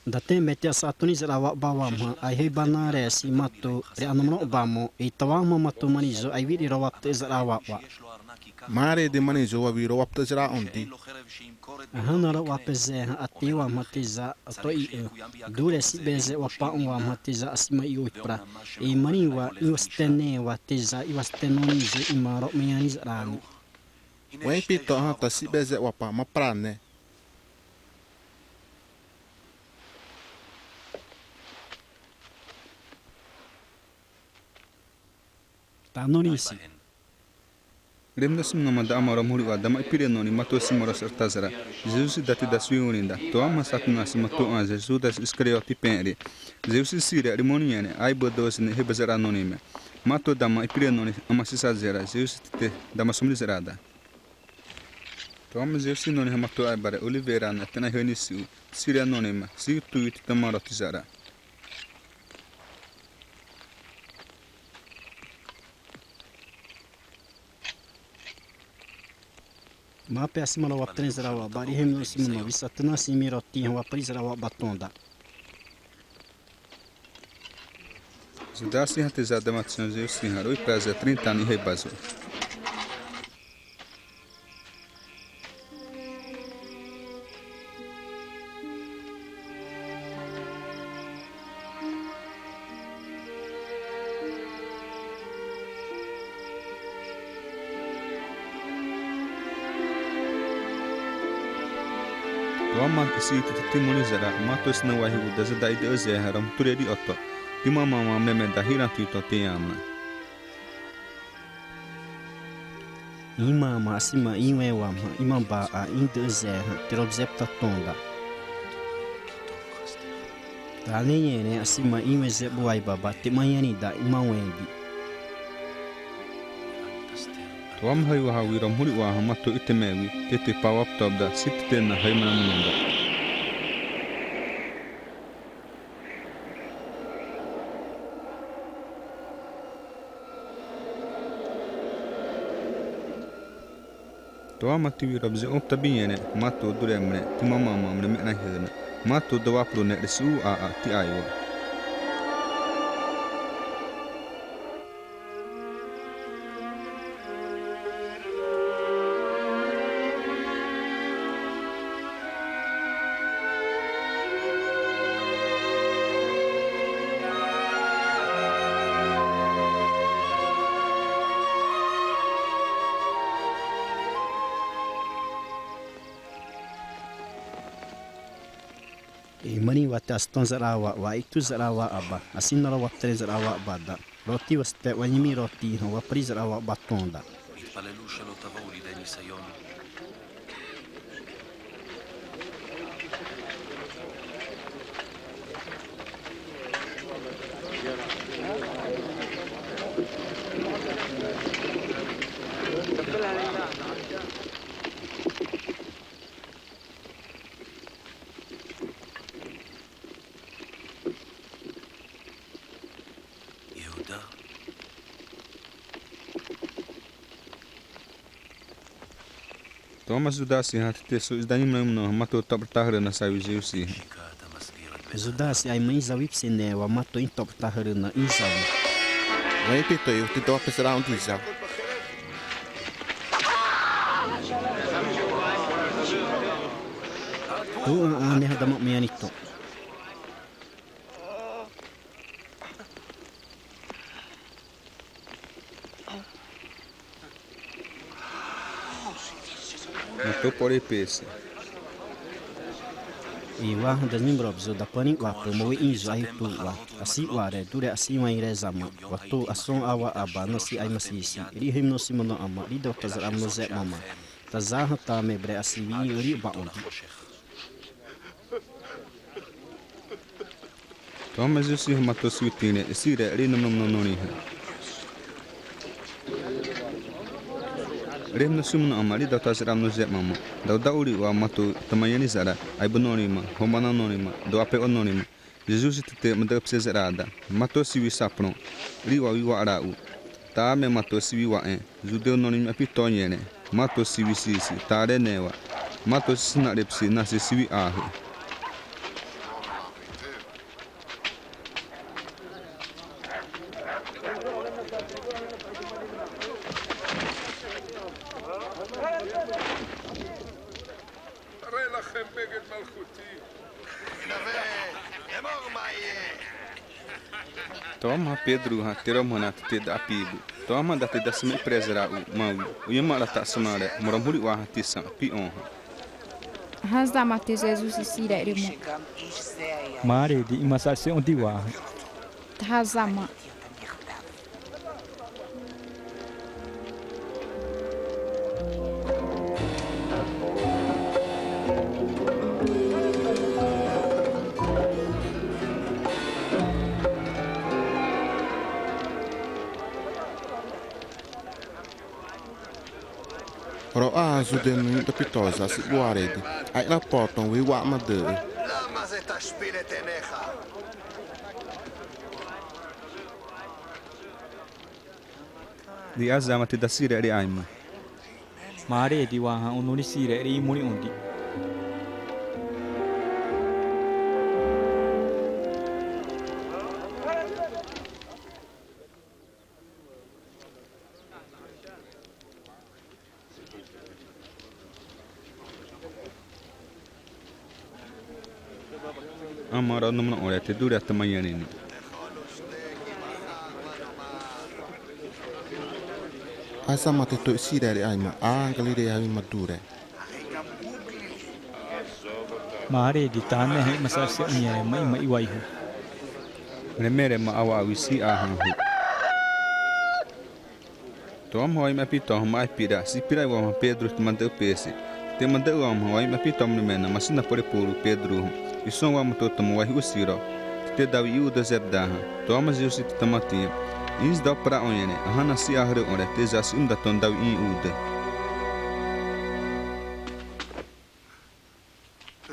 Datẽme te asa'atõrĩ za'ra wa'aba wamhã, aihâiba na ré si ma tô 're ãnamro ba mo, e tawamhã ma tô marĩ zô aiwi 're rowaptete za'ra wa'aba. Marĩ di marĩ zô wawi rowaptete za'ra õ di. Ãhã na rowaptete zé hã ate wamhã te za ato'i õ. Duré sib'ezé wapa'õ wamhã te za asima i'uipra. E marĩ wa iwasitẽne wa te za iwasitẽ norĩ zô ĩma romnhãrĩ za'ra ni. Wẽ pito hã ta sib'ezé wapa ma pra ne. Ta norĩ si. Rem da sum na ma da ama romhuri wa dama ipire norĩ ma tô sima rosa'rata za'ra. Jesusi da te daswi õ rĩ da. Tô ama Satanasi ma tô ãze Judas Iscariote pẽ'ri. Jesusi siré 're morĩ ãne, aibâ doze ne hâiba za'ra norĩ me. Ma tô dama ipire norĩ ama sisazera. Jesusi te te dama sumri za'ra da. Tô ma Jesusi norĩ hã ma tô aibaré Oliveira na te na hâni si'u, siré norĩ ma, si tui te tãma roti za'ra. Ma'ãpé asima na waptẽrẽ za'ra wa'aba, 'rihâimana sima na wi, Satana sima roti hã wapari za'ra wa'aba tô da. Zudasi hã te za dama ti'ai Zeusi hã, rowipazé trinta anos ihâiba zô. Tô ma isi te te timorĩ za'ra, ma tô sina waihu'u da zadaidâ'â zé hã romhuri oto. Tãma ma ma mreme da hã ratu tô te ãma. Ĩma ma asima iwẽ wamhã, ĩma bâ a idâ'â zé hã, te robzépta tô da. Tane ãne asima iwẽ zéb wai baba, te 'manharĩ da ĩma wẽ di. Tô ma hâiwa hawi romhuri wa hã ma tô ĩtẽme wi, te te pawaptob da, sitete na hâimana mono da. Tô ma tiwi robze uptabi ãne, ma tô duré mreme, tãma ma ma mreme na hâ na. Ma tô dawapro ne resi u a a ti'ai wa. Ĩmani wa te asitõ za'ra wa, wa ai'utu za'ra wa'aba, asina na waptẽrẽ za'ra wa'aba da. Roti wa site wa ĩmi roti hã wapari za'ra wa'aba tô da. Tô ma Zudasi hã te te sô isida nimreme mono hã ma tô tobro tahârâ na sawi Zeusi. Zudasi, aima izawi pese ne wa ma tô itobro tahârâ na izawi. Wa ete tô eu te tô pese ra õ di za. Tô ãne hã dama 'manharĩ tô. Ma tô pore pese. Iwa hã da nimrobzo da pani wa pama we inzo ai'utu wa. Asi'waré, duré asi'wairé zama. Wa tô asõ awa'aba na si aimasisi. 'Rihâimana sima na ãma, 'ridawata za'ra mono zé mama. Tazahã tame bré asiwi ĩ'ãri ba'õ di. Tô ma Zeusi hã ma tô siwi tĩre, siré 're na mono mono norĩ hã. 'Rehâimana sima na ãma, 'ridawata za'ra mono zé mama. Dawda 'uri wa ma tô tãma ãne za'ra, aibu norĩ ma, hâimana norĩ ma, dawapé norĩ ma. Zeusi te te 'madâ'â pese za'ra da. Ma tô siwi saprõ, 'ri wa wi wa'ra u. Tame ma tô siwi wa'ẽ, zudeu norĩ ma pito ãne. Ma tô siwi sisi, taré ne wa. Ma tô sisina 're pese na si siwi ahâ. Tô ma Pedro hã te romhâ na te te da'apibu. Tô ma da te dasima iprezra u mawi. Uiama'rata sima ré, ma romhuri wa hã te sã pi'õ hã. Hã zama te Zezuse siré 're mo. Mare di imasase õ di wa hã. Hã zama. Rowa'wa zudeu norĩ dapito za asi'ubu'aré di. A'irapotõ we wa'aba ma dâ'â. Di azama te dasiré 're aima. Marĩ di wa hã õ norĩ siré 're ĩmorĩ õ di. Ãma romnhoré te duré tãma ĩ'ã ni. Asa ma te tô isiré 're aima, a Galiléia hawi ma duré. Marĩ di, tane hã ĩma sawi si'uinharé ma ĩma iwaihu. Mreme 're ma awa'awi si ãhã hã. Tô ãma hã wa'ĩmapito hã ma aipire, sipire wamhã Pedro te 'madâ'â pese. Te 'madâ'â wamhã wa'ĩmapito mreme na ma sina pore puru Pedro hã. Isõ wama tô tãma waihu'u siro. Te te dawi i'uda zéb da hã. Tô ãma Zéus te tãma tinha. Ĩnhisidawapara õ nherẽ, ãhã na si ahârâ õ ré te za si'uda tõ dawi ĩ'uda.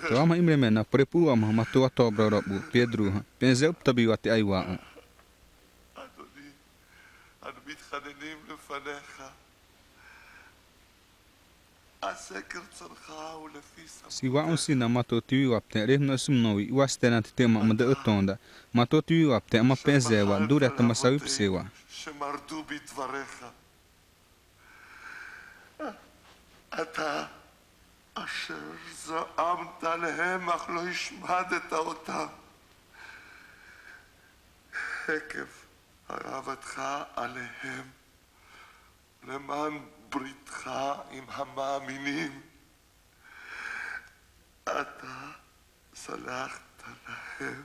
Tô ãma imreme na pore puru wamhã ma tô watobro rob'u Pedro hã. Pese uptabi wa te aiwa õ. אדוני, אנו מתחננים לפניך, עשה כרצונך ולפי סמכותך. Siwa õ sina ma tô tiwi waptẽ, 're hâimana simono wi, iwasté na te te 'madâ'â tõ da. Ma tô tiwi waptẽ, ãma pese wa, duré tãma sawi pese wa. שמרדו בדבריך. אתה אשר זעמת עליהם אך לא השמדת אותם, עקב הרעבתך עליהם, למען בריתך עם המאמינים. אתה סלחת להם.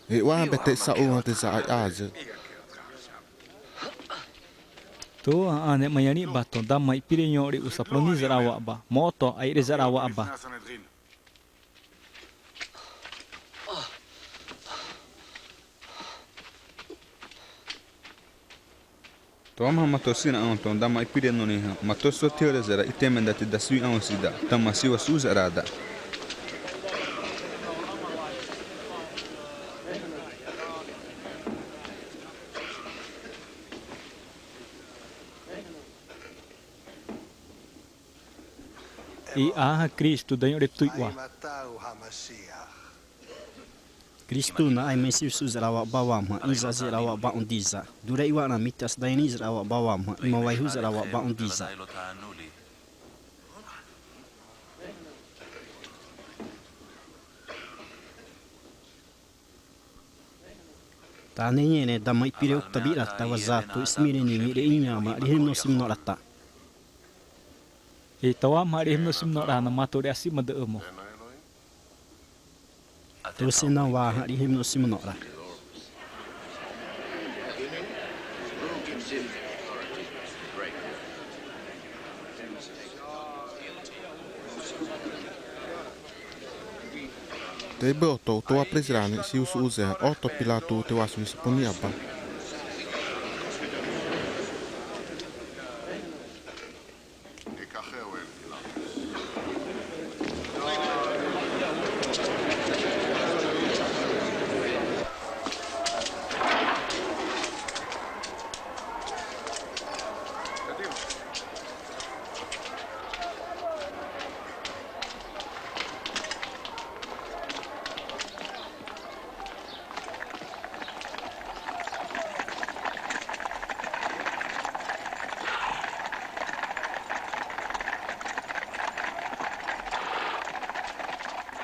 E wa hã bete sa'u hã te za ai'azé. Tô ãne ma nharĩ ba tõ, dama ipire nho 're u saproni za'ra wa'aba, moto airé za'ra wa'aba. Tô ãma hã ma tô sina õ tõ, dama ipire norĩ hã, ma tô sô tihârâ za'ra, itemeda te dasiwi ãma sida, tãma siwasu'u za'ra da. E ãhã Kristo danho'reptui wa. Kristo na aima isiwasu'u za'ra wa'aba wamhã, izazi za'ra wa'aba õ di za. Duré iwa'rãmi te asi'uinharĩ za'ra wa'aba wamhã, ĩma waihu'u za'ra wa'aba õ di za. Tane nherẽ, dama ipire uptabi rata, wa za tô isimiré nime 're ĩnhima 're hâimana simono rata. E tawa ma 're hâimana simono rata na ma tô 're asi'madâ'â mo. Tô sena wa hã 're hâimana simono rata. Te bâ oto, tô wa prizrani, siwasu'u zé, oto Pilato te waswi saponi aba.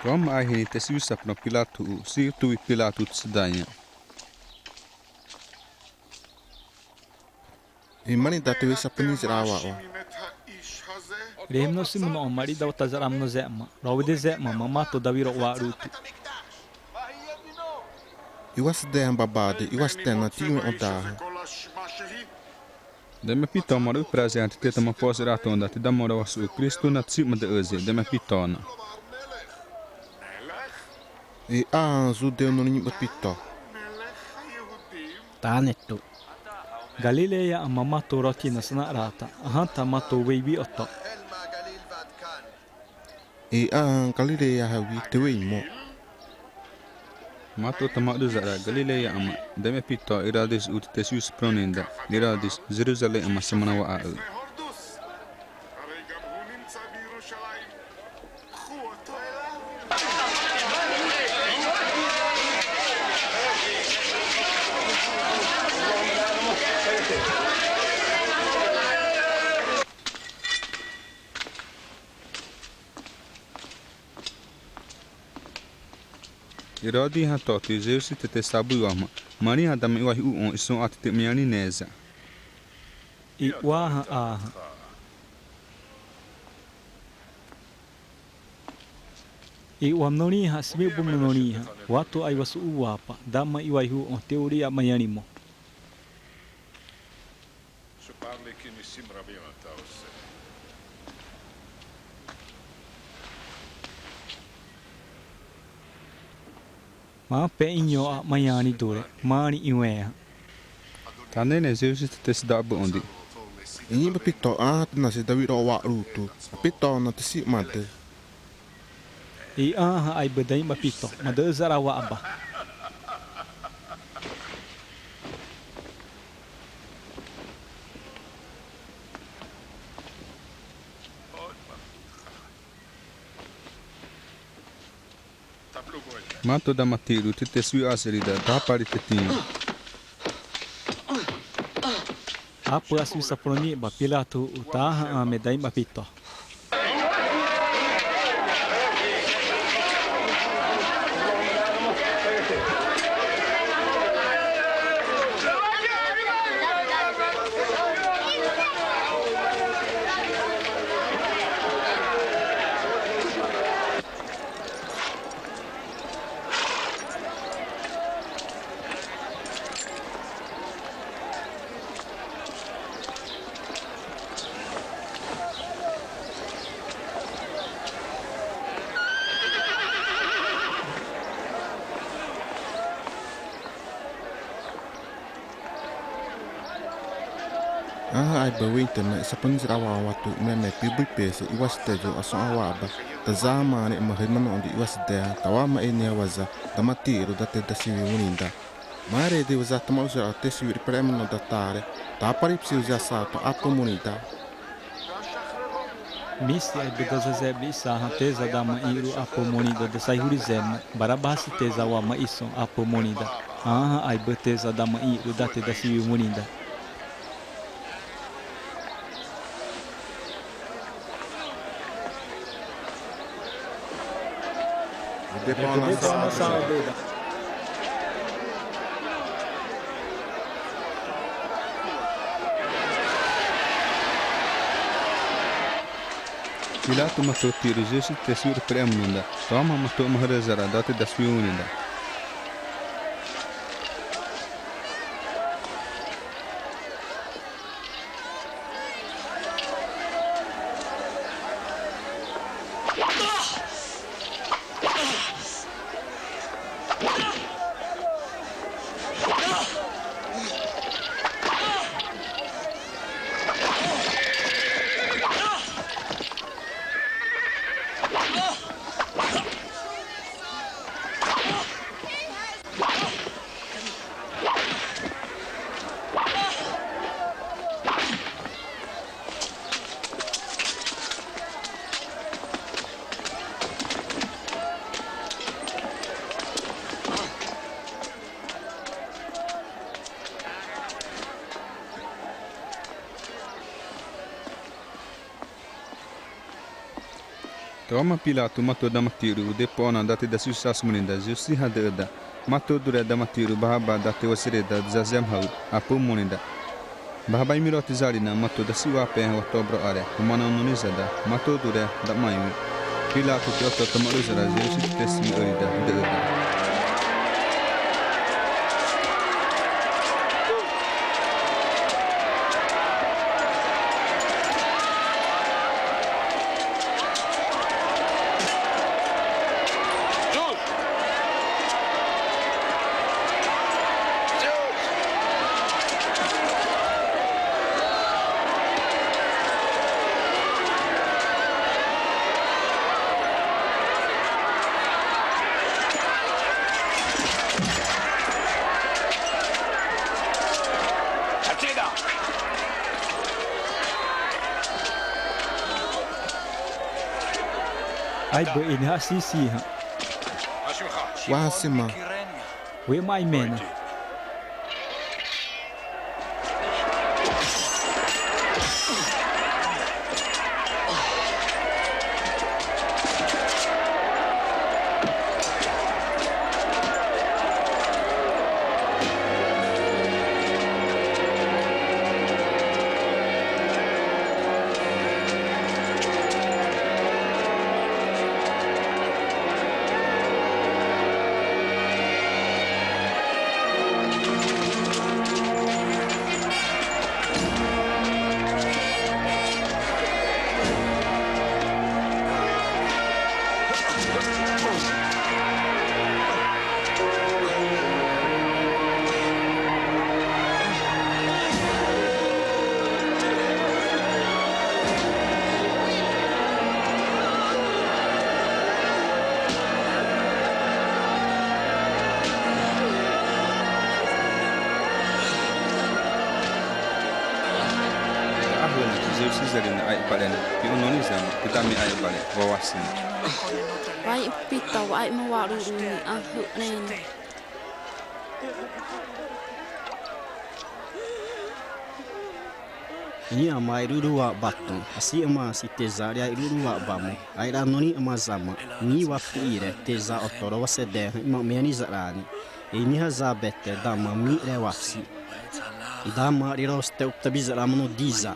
Tô ãma aihĩni te siwi saprõ Pilato u, si tuwi Pilato te sadainha. Ĩmani da te we sapani za'ra wa'aba. 're hâimana simono õ, marĩ dawata za'ra mono zé ma, rowede zé ma, ma ma tô dawi rowa'a rutu. Iwasédé hã baba di, iwasédé na ti'ai õ da hã. Demepitõ, marĩ u'âsi hã te te tãma pose za'ra tõ da, te dama rowasu'u Kristo na te si'madâ'â zé, demepitõ na. E ãhã zudeu norĩ nhipmapitõ. Tane tô. Galiléia ãma ma tô rotina sana'rata, ãhãta ma tô wei wi oto. E ãhã Galiléia hawi te wei mo. Ma tô tãma za'ra Galiléia ãma, daima pito Herodes uti te siwi saproni da, Herodes Zeruzalẽ ãma sãmana wa'aba. Herode hã tô te Zeusi te te sabu wama, Mariha dama iwaihu'u õ isõ ãté te 'manharĩ neza. Iwahã ãhã. Iwamnorĩ hã, simibumnorĩ hã, wa tô aiwasu'u wapa, dama iwaihu'u õ te 'uri 'manharĩ mo. Ma pé ĩnhi'õ 'manharĩ duré, marĩ iwẽ hã. Tane ne Zeusi te te sida'abâ õ di. Ĩnhibâ pito ãhã te na si dawi rowa'ru tu, pito na te si 'madâ. I'ãhã aibâ daima pito, 'madâ'â za'ra wa'aba. Ma tô dama ti'ru te te siwi asirida, dapari te tinha. Apâ asiwi saproni ba Pilato, u taha ãme daima pito. Ãhã aibâ wẽ te ma isaproni za'ra wa'aba tu, meme pibu pese iwasde zô asõ awa'aba. Tazama 're ma hâimana õ di iwasde hã, tawama ĩnhiwa za dama ti'ru da te dasiwi wamnã'ã da. Mare de wa za tãma za'ra te siwi 're pere mono da taré, dapari pese za sapa apâ mono da. Misi aibâ dazazé bri sa hã te za dama i'ru apâ mono da, dasai hurizé ma, Barabasi te za wama isõ apâ mono da. Ãhã aibâ te za dama i'ru da te dasiwi wamnã'ã da. Ede pa'õ na sa'u da. Pilato ma tô ti'ru Zeusi te siwi 're pere mono da. Tawama ma tô mahârâ za'ra da te dasiwi wamnã'ã da. Tawama Pilato ma tô dama ti'ru udepo'ona da te dasiwi sasmuri da, Zeusi hã dâ'â da. Ma tô duré dama ti'ru Barrabás da te wasiré da, dazazém hã u, apâ mono da. Barrabás ĩmro te zarina, ma tô dasi'wapé hã watobro aré, tumana norĩ za da, ma tô duré da'ãma iwi. Pilato te oto tãma za'ra Zeusi te te siwi 'rãri da, dâ'â da. Aibâ ĩne hã sisi hã. Wahâimana. Wema ĩma na. Ãhã Zeusi zarina ai'uparé na, pi'õ norĩ zama, te dame ai'uparé, wa wasina. Wai'upito, wa ai'umawi ruru ni, ãhã ãne. Ĩ'ãma airuru wa'aba tõ, asi'ãma si te za 're airuru wa'aba mo, airé norĩ ãma zama, ĩwapire te za oto rowasede hã ĩma 'manharĩ za'ra ni, e ĩnhiha za bété dama ĩma 're wasi. Dama 're rosa'rata uptabi za'ra mono di za.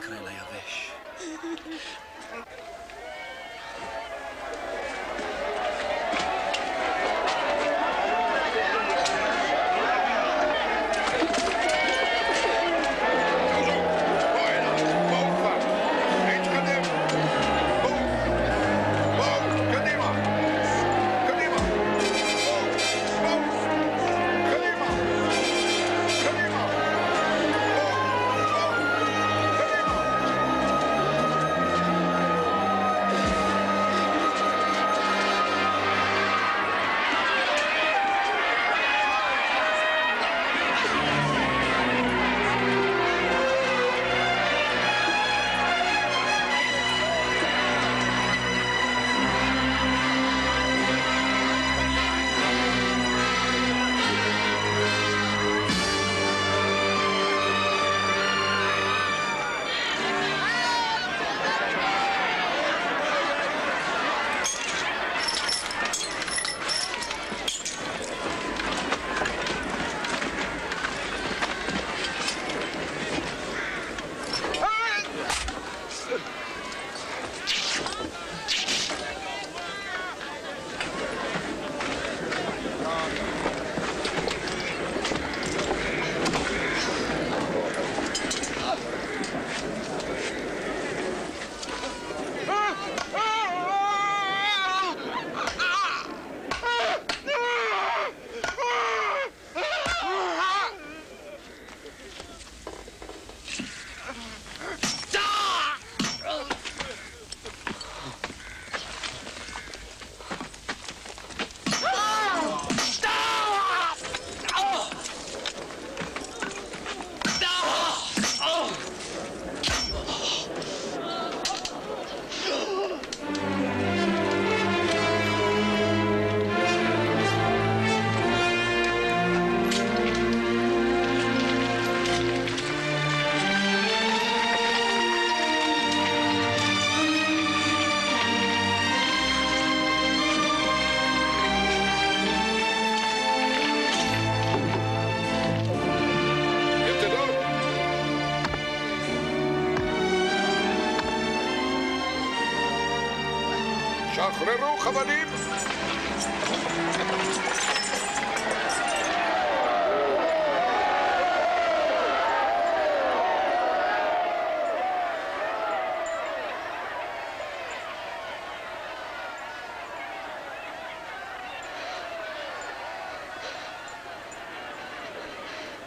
شخرروا خباليب.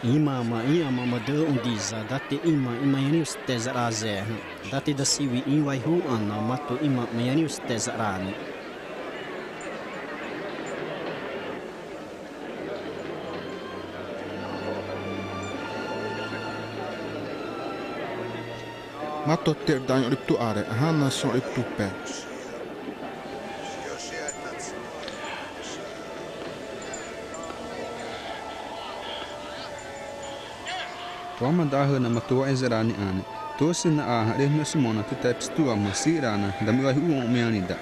Ĩma ma ĩ'ãma madâ'â õ di za, da te ĩma ĩmanharĩ uptabi za'ra zé hã, da te dasiwi ĩwaihu'u ãna ma tô ĩma ĩmanharĩ uptabi za'ra ni. Ma tô te 're danho'reptuptõ 're, ãhã na sõ'reptupé. Tô ma dahâ na ma tô wa'ézé za'ra ni ãne. Tô sena ãhã 're hâimana sima na te te psitu wamhã si za'ra na, dama iwaihu'u õ marĩ da.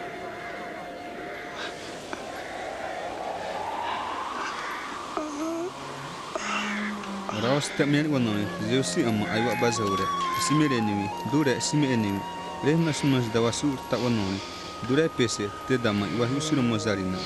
Rosa'rata marĩ wa norĩ, Zeus ãma aiwa'aba zahuré, simiré niwi, duré simiré niwi, 're hâimana sima na da wasu'u ta wa norĩ, duré pese, te dama iwaihu'u sirõmõ zarina.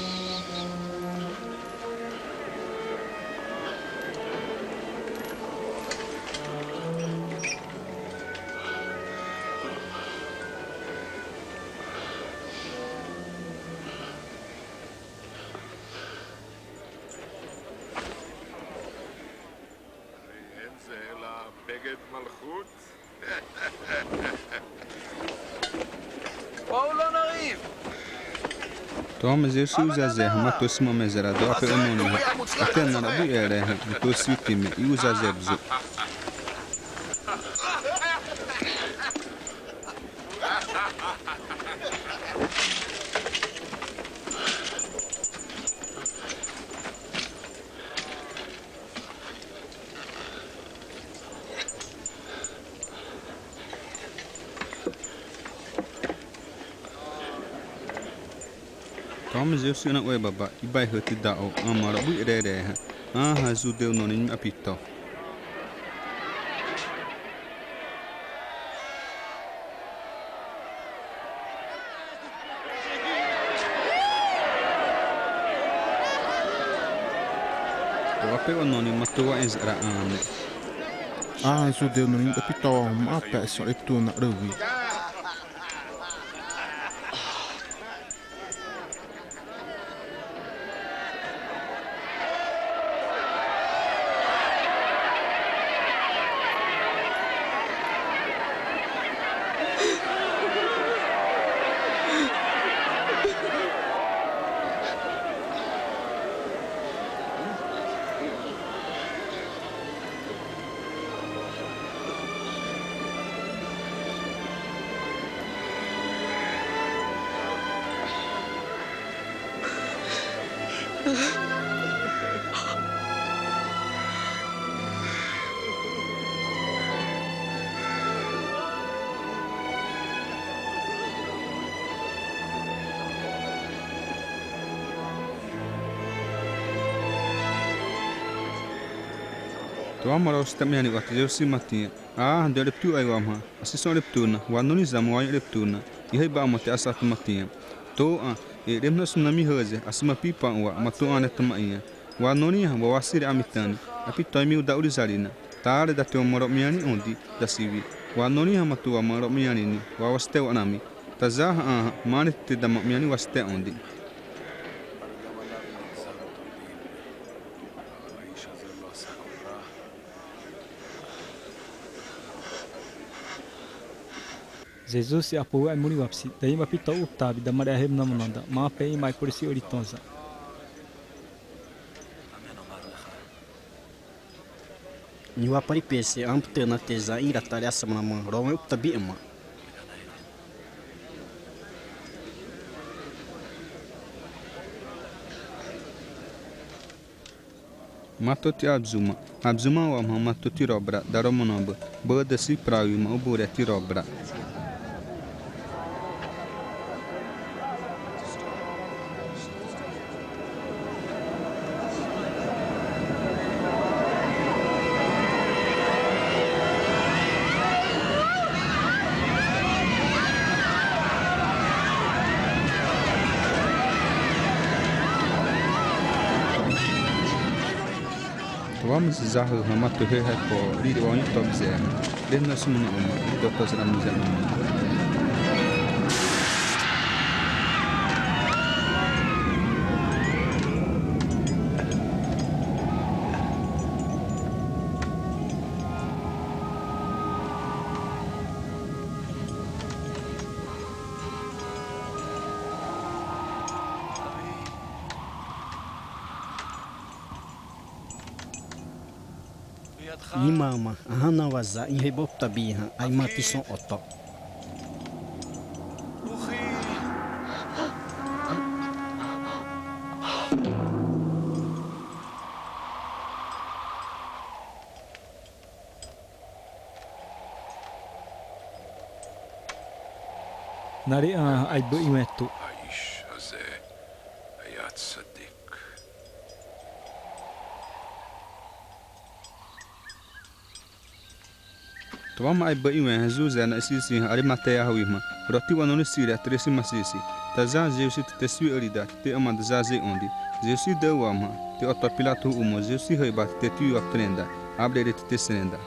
אין זה אלא בגד מלכות. בואו לא נריב. Tô ma Zeus uza zé hã ma tô sima me za'ra da'wapé õ norĩ hã. Ãté na rob'uré hã, tô si time, iuza zé bzu. Tô ma Zeus na ué baba, ibaihâ te da'wa, ãma rob'uré hã. Ãhã zudeu norĩ nhimapito. Tô wapé wa norĩ ma tô wa'ézé za'ra ãne. Ãhã zudeu norĩ nhimapito wamhã ma pese 're ptuna 'râwi. Tô ma rosa'rata marĩ wa te Zeus ma tinha. Ãhã deu 're ptu aiwamhã, asisõ 're ptuna, wa norĩ zama wa 're ptuna, ihâiba'õ ma te asa tãma tinha. Tô ã, e 're hâimana sima na mihâzé, asima pipa wa, ma tô ãne tãma ĩ'ã. Wa norĩ hã, wa wasiré ãma tane, apito ĩmi uda 'uri zarina. Tare da te õ ma ro'marĩ õ di, dasiwi. Wa norĩ hã ma tô wa ma ro'marĩ ni, wa wasite wa'rãmi. Taza hã ãhã, marĩ te te dama marĩ wasite õ di. Zezusi apu wa'émuri wapsi, da nhimapito uptabi, da marĩ hâimana mono da, ma pé ĩma ipurisi 'ori tõ za. Niwapari pese, ãpte na te za ĩ'ra taré asa mono ma, rowẽ uptabi ãma. Ma tô te abzuma, abzuma wamhã ma tô te robra, da romono bâ, bâdâ sipragi ma uburé te robra. Tô ma zahâ hã ma tô hâihaiporo, rire wa ĩtobzé hã, 're hâimana sima na ãma, 're dotazé na mizé ãma. Ĩma ãma, ãhã na wa za ĩhâiba uptabi hã, aima tisõ oto. Nari ã aibâ iwẽ tô. האיש הזה היה צדיק. Tô ma aibâ iwẽ hã Zuze na isisi hã Arimatéia hawi ma, roti wa norĩ si ré te 're sima sisi. Tazã Zeusi te te siwi 'rida, te te ãma dazaze õ di. Zeusi dâ'â wamhã, te oto Pilato hu'u mo Zeusi hâiba te te tiwi waptõ rẽda, abre 're te te sirẽda.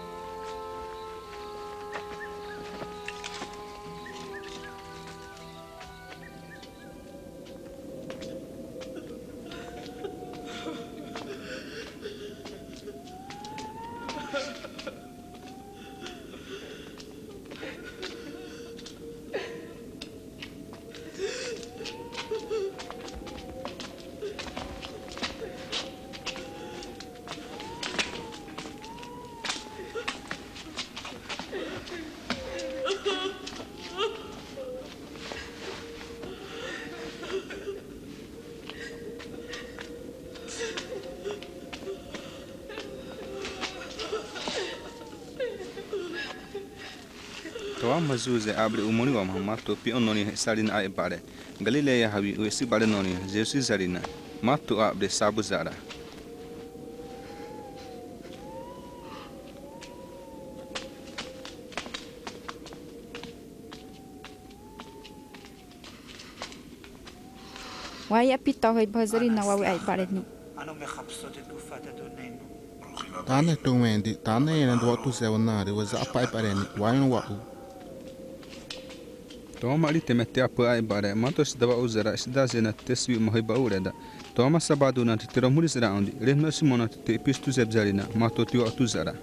Tô ma Zuze abre u morĩ wamhã, ma tô pi'õ norĩ hã isari na a'ẽ'ẽba'õ ré. Galiléia hawi u isiba'õ ré norĩ hã Zeusi zari na, ma tô abre sabu za'ra. Wa ipito hâiba hã zari na wa we a'ẽ'ẽba'õ ré ni. Tane tô wẽ di, tane ẽne du'â tô zé wa na 're wa za'ra pa'ẽ'ẽba'õ ré ni, wa õ wa'u. Tô ma 're te 'mete apâ a'ẽ'ẽba'õ ré, ma tô sida wa'u za'ra, sida zena te te siwi ma hâiba u 'reda. Tô ma sabadu na te te romhuri za'ra õ di, 're hã Simão na te te ipisu zé zari na, ma tô tiwa'u za'ra.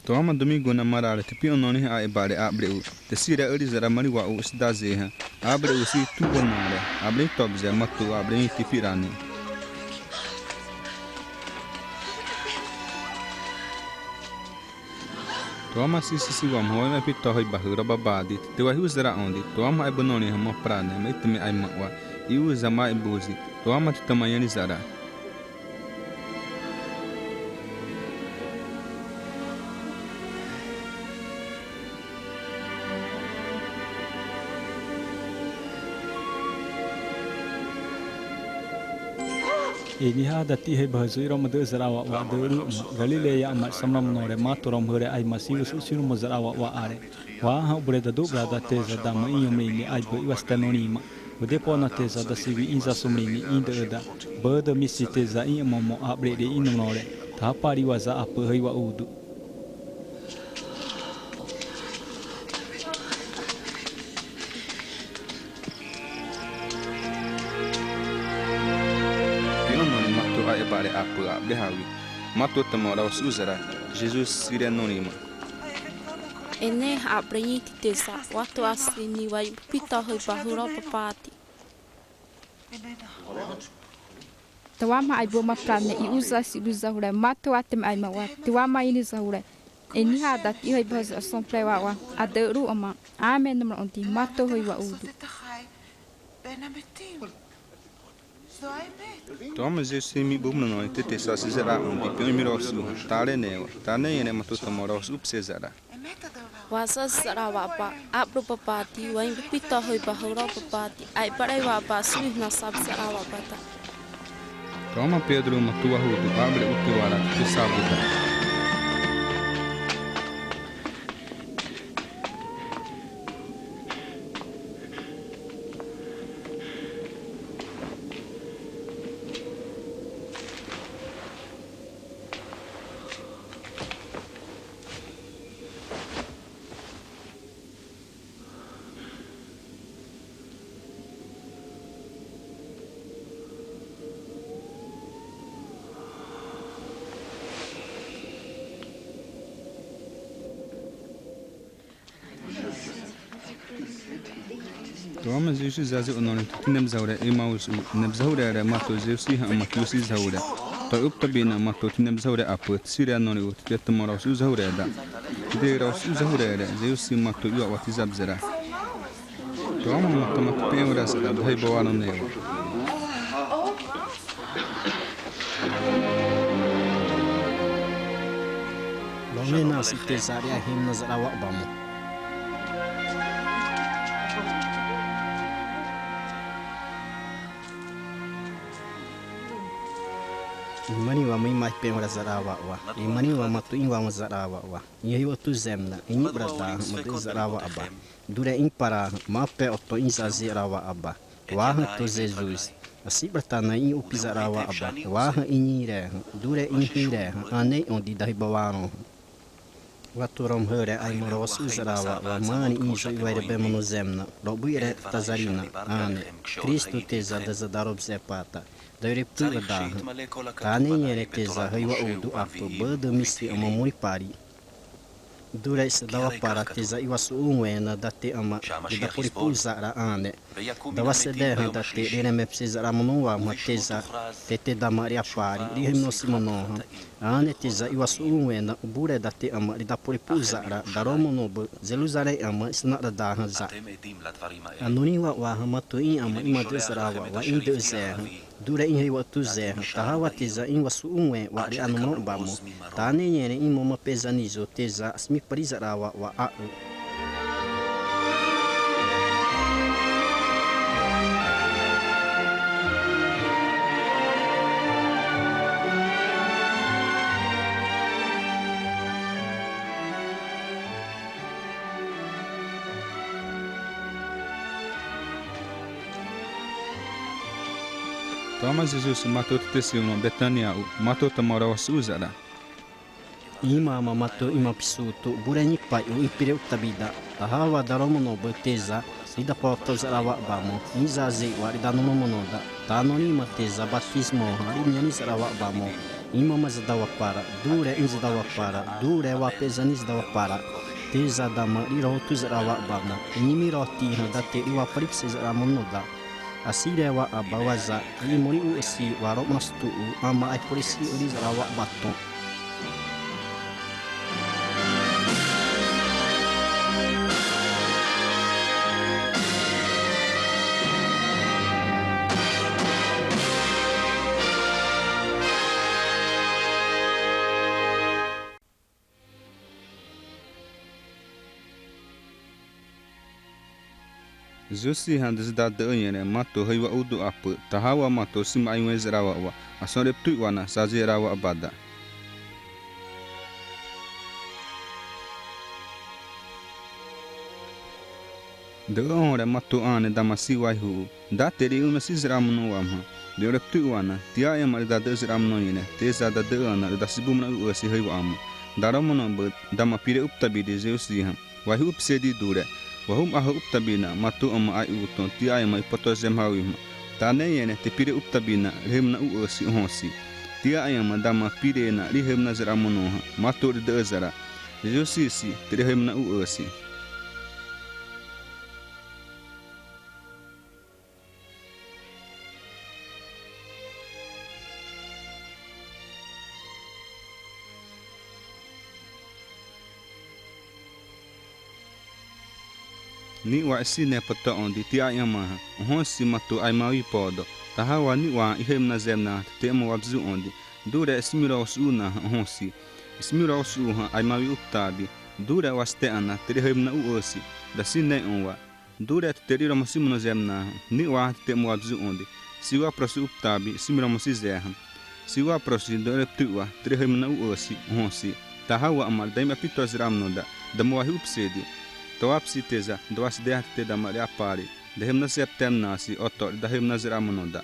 Tô ma domingo na marĩ ré, te pi'õ norĩ hã a'ẽ'ẽba'õ ré abre u, te siré 'rida za'ra marĩ wa'u, sida zé hã, abre u si tu wa na ré, abre ĩtob zé, ma tô abre ĩti'ipira ni. Tô ma sisi siwamhã, wa ipito hâiba hã rob'abâ di, te te waihu'u za'ra õ di. Tô ma aibâ norĩ hã ma prane, ma itẽme aima wa, iuza ma aibuzi, tô ma te tãma ãne za'ra. Ĩnhada ti'ai hâiba hã zô, iroma dâ'â za'ra wa'aba dâ'â ru ãma, Galiléia ãma, samra mono ré, ma tô romhuri aima siwi wasu'u sirõmo za'ra wa'aba aré. Wa hã uburé dadubra da te za dama ĩ'ãmreme aibâ iwasté norĩ ma, udepo na te za dasiwi ĩza somreme ĩdâ'â da, bâdâ misi te za ĩ'ãma mo abre 're ĩno norĩ ré, taha pari wa za apâ hâiwa udu. Pi'õ norĩ ma tô a'ẽ'ẽba'õ ré apâ abre hawi, ma tô tãma rowasu'u za'ra, Zezusiré norĩ ma. Ẽne hã abre ĩtite sa, wa tô asini wa ipito hâiba hã rob'abâ di. Tô ma aibâ ma prane, iuza si'ru zahuré, ma tô atẽme aima wa, tô ma ĩne zahuré. Ĩnhada ti'ai hâiba hã zô, asõpré wa'aba dâ'â ru ãma. Ãme na mono õ di, ma tô hâiwa udu. Tô ma Zeusi ĩmi'ãbe mono ĩtite sa si za'ra õ di, pi'õ ĩmirowasu'u hã, tane ne wa, tane ãne ma tô tãma rowasu'u pese za'ra. Wa za za'ra wa'aba, abre rob'abâ di, wa ipito hâiba hã rob'abâ di, a'ẽ'ẽba'õ ré wa'aba, siwi na sabi za'ra wa'aba da. Tô ma Pedro ma tô wahudu, abre u te wara, te sabu da. Tô ma Zeusi zazi õ norĩ, te te neme zahuré Emaus u, neme zahuré ré ma tô Zeusi hã ãma ti'ai si zahuré. Tô uptabi na ma tô tinhimba zahuré apâ, siré norĩ u te te tãma rosa'u zahuré da. Te te rosa'u zahuré ré, Zeus ma tô iwa'wa tizab za'ra. Tô ma ma tô ma tô pẽ wara za'ra, dahâiba wa norĩ wa. Romena si te za 're aihâimana za'ra wa'aba mo. Ĩmani wa ma ĩma ipẽwara za'ra wa'aba. Ĩmani wa ma tô ĩwama za'ra wa'aba. Ĩhâiwa tuzém na, ĩnhib'ra da hã ma dâ'â za'ra wa'aba. Duré ĩpara hã, ma'ãpé oto ĩzazi za'ra wa'aba. Wa hã tô Zezuzi. Asib'ra tane ĩ'upi za'ra wa'aba. Wa hã ĩnhiré hã. Duré ĩhiré hã, ãne õ di dahâiba wa norĩ hã. Wa tô romhâ ré aima rosa'u za'ra wa'aba, marĩ ĩzô iwairébé mono zém na, rob'ui're tazari na, ãne. Kristu te za dazadarob zépata. Da'ireptu'wa da hã. Tane nherẽ te za hâiwa udu apâ, bâdâ misi ãma morĩ pari. Duré isadawa para te za iwasu'u wẽ na da te ãma, te daporipu za'ra ãne. Dawasédé hã da te 're 'remepse za'ra mono wamhã te za, te te dama 're apari, 're hâimana si mono hã. Ãne te za iwasu'u wẽ na uburé da te ãma, te daporipu za'ra, daromono bâ, Zeruzarẽ ãma isana'rata hã za. Ãne norĩ wa'aba hã ma tô ĩ'ama ĩma dâ'â za'ra wa'aba, ĩdâ'âzé hã. Duré ĩhâiwa tuzé hã, tahawa te za iwasu'u wẽ wa 're ãma ãma mo. Tane nherẽ ĩma ma pezanizô te za simipari za'ra wa'aba a'u. Tô ma Zezusi ma tô te te sima Betania u, ma tô tãma rosa'u za'ra. Ĩma ma ma tô ĩma pisutu, uburé nhipai u ĩpire uptabi da. Tahawa daromono bâ te za, te dapoto za'ra wa'aba mo, ĩzazi wa 're danomo mono da. Tane norĩ ma te za batizmo hã, 're nharĩ za'ra wa'aba mo. Ĩma ma zadawa para, duré ĩzadawa para, duré wapezani zadawa para. Te za dama 're rohotu za'ra wa'aba mo. Ĩnhimiroti hã da te 're waparipse za'ra mono da. Asiré wa'aba wa za, 're morĩ u'âsi wa romnasutu u, ãma aiporisi 'uri za'ra wa'aba tô. Zeus hã dazadadâ'â nherẽ ma tô hâiwa udu apâ, tahawa ma tô sima aiwẽ za'ra wa'aba, asõreptui wa na sazi za'ra wa'aba da. Dâ'â õ ré ma tô ãne dama si waihu'u. Da te 're ĩma si za'ra mono wamhã. Duré ptui wa na, ti'a ãma 're dadâ'â za'ra mono nherẽ, te za dadâ'â na 're dasibumro u'âsi hâiwa amo. Daromono bâ, dama pire uptabi di Zeus hã. Waihu'u pese di duré. Wahub ahâ uptabi na, ma tô ãma ai'utõ, ti'a ãma ipotozém hawi hã. Tane nherẽ te pire uptabi na, 're hâimana u'âsi õhõsi. Ti'a ãma dama pire na, 're hâimana za'ra mono hã. Ma tô 're dâ'â za'ra. Zeus si, te 're hâimana u'âsi. Ni'wa isine poto õ di ti'a ãma hã, õhõsi ma tô aimawi podo. Tahawa ni'wa ihâimana zém na te te amo wabzu õ di. Duré isimirosa'u na hã, õhõsi. Isimirosa'u hã aimawi uptabi. Duré wasété ãna te 're hâimana u'âsi. Dasine õ wa. Duré te te 're romosi mono zém na hã, ni'wa hã te te amo wabzu õ di. Siwa prosi uptabi, simi romosizé hã. Siwa prosi duré ptui wa, te 're hâimana u'âsi, õhõsi. Tahawa ãma 're daima pito za'ra mono da, dama waihu'u pese di. Tô wapsi te za, dawasédé hã te te dama 're apari. Dahâimana zé ptém na si, oto 're dahâimana za'ra mono da.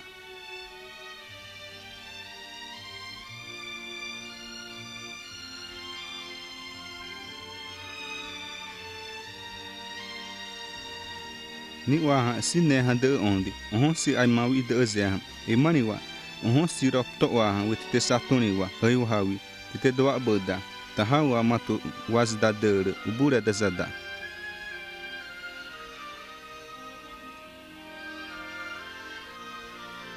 Ni'wa hã sine hã dâ'â õ di, õhõsi aimawi idâ'âzé hã, ĩmani wa, õhõsi ropoto wa hã, we te te satõrĩ wa, hâiwa hawi, te te dowa'abâ da, tahawa ma tô wazadadâ'â, uburé dazada.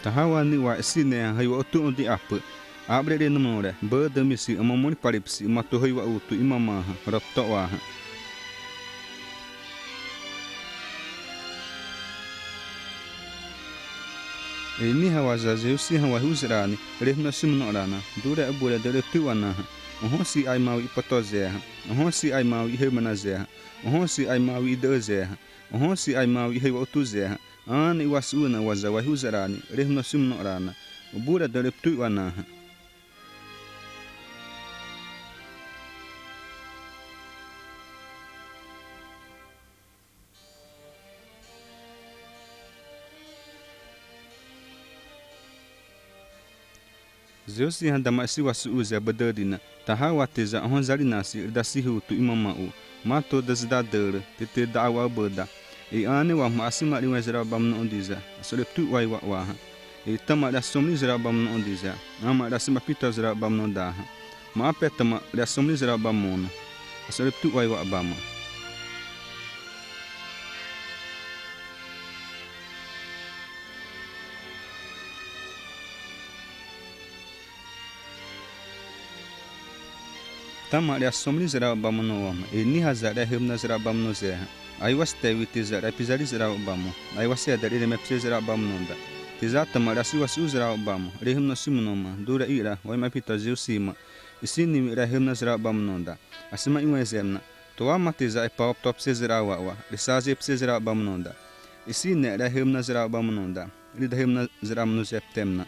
Tahawa ni'wa isine hã hâiwa oto õ di apâ. Abre 're norĩ mono ré, bâdâmi si ãma morĩ pari pisi ma tô hâiwa utu imama hã, ropoto wa hã. E niha wa za Zeus hã waihu'u za'ra ni, 're hâimana sima mono rana, duré uburé dâ 're ptu wa na hã. Õhõ si aimawi ipoto zé hã. Õhõ si aimawi ihâimana zé hã. Õhõ si aimawi idâ'â zé hã. Õhõ si aimawi ihâiwa utu zé hã. Ãne iwasu'u na wa za waihu'u za'ra ni, 're hâimana sima mono rana, uburé dâ 're ptu wa na hã. Zeus hã dama isiwasu'u zé bâdâ di na, tahawa te za õhõ zarina si 're dasihutu imama u, ma tô dazidadârâ, te te da'awa bâdâ. E ãne wamhã asima 're wẽ za'ra wa bâ mono õ di za, asô 're ptu waiwa wa hã. E tãma 're asõmri za'ra wa bâ mono õ di za, ãma 're asima pita za'ra wa bâ mono da hã. Ma ãpé tãma 're asõmri za'ra wa bâ mono, asô 're ptu waiwa bâ ma. Tãma 're asõmri za'ra wa bâ mono wamhã, e niha za 're hâimana za'ra wa bâ mono zé hã. Aiwasé tewi te za 're pizari za'ra wa bâ mo, aiwasé da 're 'remepse za'ra wa bâ mono da. Te za tãma 're asiwasu'u za'ra wa bâ mo, 're hâimana sima mono ma, duré i'ra wa ĩma pita Zeus ma. Isi niwi 're hâimana za'ra wa bâ mono da. Asima iwẽ zé na, tô wama te za ipawaptõpse za'ra wa wa, 're sazepse za'ra wa bâ mono da. Isi ne 're hâimana za'ra wa bâ mono da, 're dahâimana za'ra mono zé ptẽme na.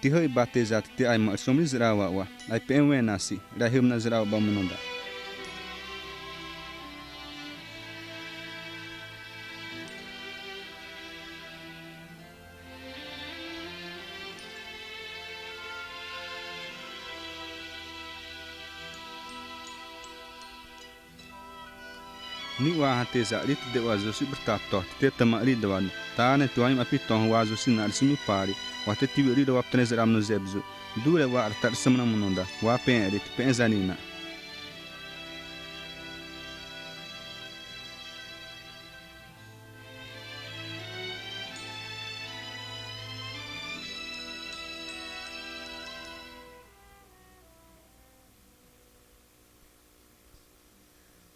Tihâiba te za te te aima 're sõmri za'ra wa wa, aipẽ'ẽ wẽ na si, 're hâimana za'ra wa bâ mono da. Ni'wa hã te za 're te da'wa Zeus 'rata tô, te te tãma 're da'wa, tane tô ãma pito hã wa Zeus na 're simi pari, wa te te wi 're da'wa ptãne za'ra mono zéb zu. Duré wa 're ta 're sãmra mono da, wa pẽ 're te pẽ za ni na.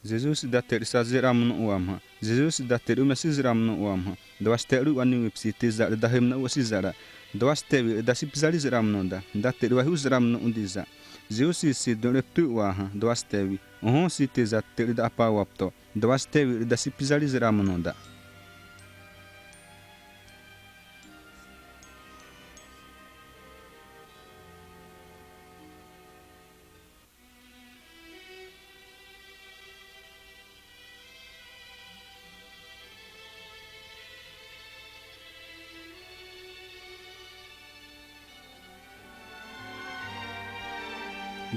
Zeus da te 're saze za'ra mono wamhã. Zeus da te 're 'umesi za'ra mono wamhã. Dawasite 're wani wi psi te za 're dahâimana wasi za'ra. Dawasite wi 're dasipzari za'ra mono da. Da te 're waihu'u za'ra mono õ di za. Zeus si dũ 're ptu wa hã. Dawasite wi. Õhõ si te za te 're da'apa wapto. Dawasite wi 're dasipzari za'ra mono da.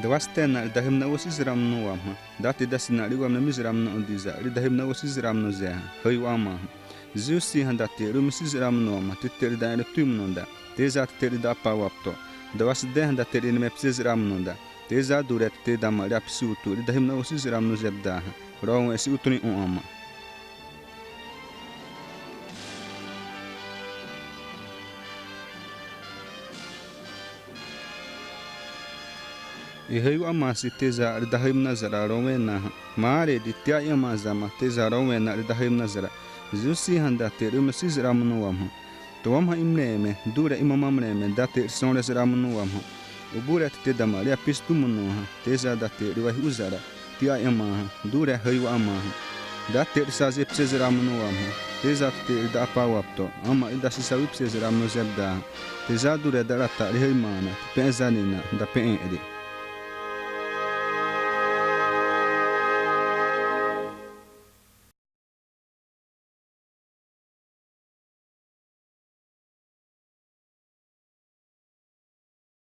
Dawasite na 're dahâimana wasi za'ra mono wamhã. Da te dasi na 're wamnami za'ra mono õ di za. 're dahâimana wasi za'ra mono zé hã. Hâiwa ãma hã. Zeus hã da te 're 'umesi za'ra mono wamhã. Te te 're da 're ptu mono da. Te za te te 're da'apa wapto. Dawasite hã da te 're 'remepse za'ra mono da. Te za duré te te dama 're apisutu 're dahâimana wasi za'ra mono zéb da hã. Rowẽ si utrĩ õ ãma. E hâiwa ãma si te za 're dahâimana za'ra rowẽ na hã. Marĩ di ti'a ãma zama te za rowẽ na 're dahâimana za'ra. Zeus hã da te 're 'umesi za'ra mono wamhã. Tô wamhã imreme, duré imama mreme, da te 're sõre za'ra mono wamhã. Uburé te te dama 're apisutu mono hã, te za da te 're waihu'u za'ra, ti'a ãma hã, duré hâiwa ãma hã. Da te 're saze pse za'ra mono wamhã, te za te te 're da'apa wapto, ãma 're dasisawi pse za'ra mono zéb da hã. Te za duré da 're ta 're hâimana, te pẽ za ni na, da pẽ 're.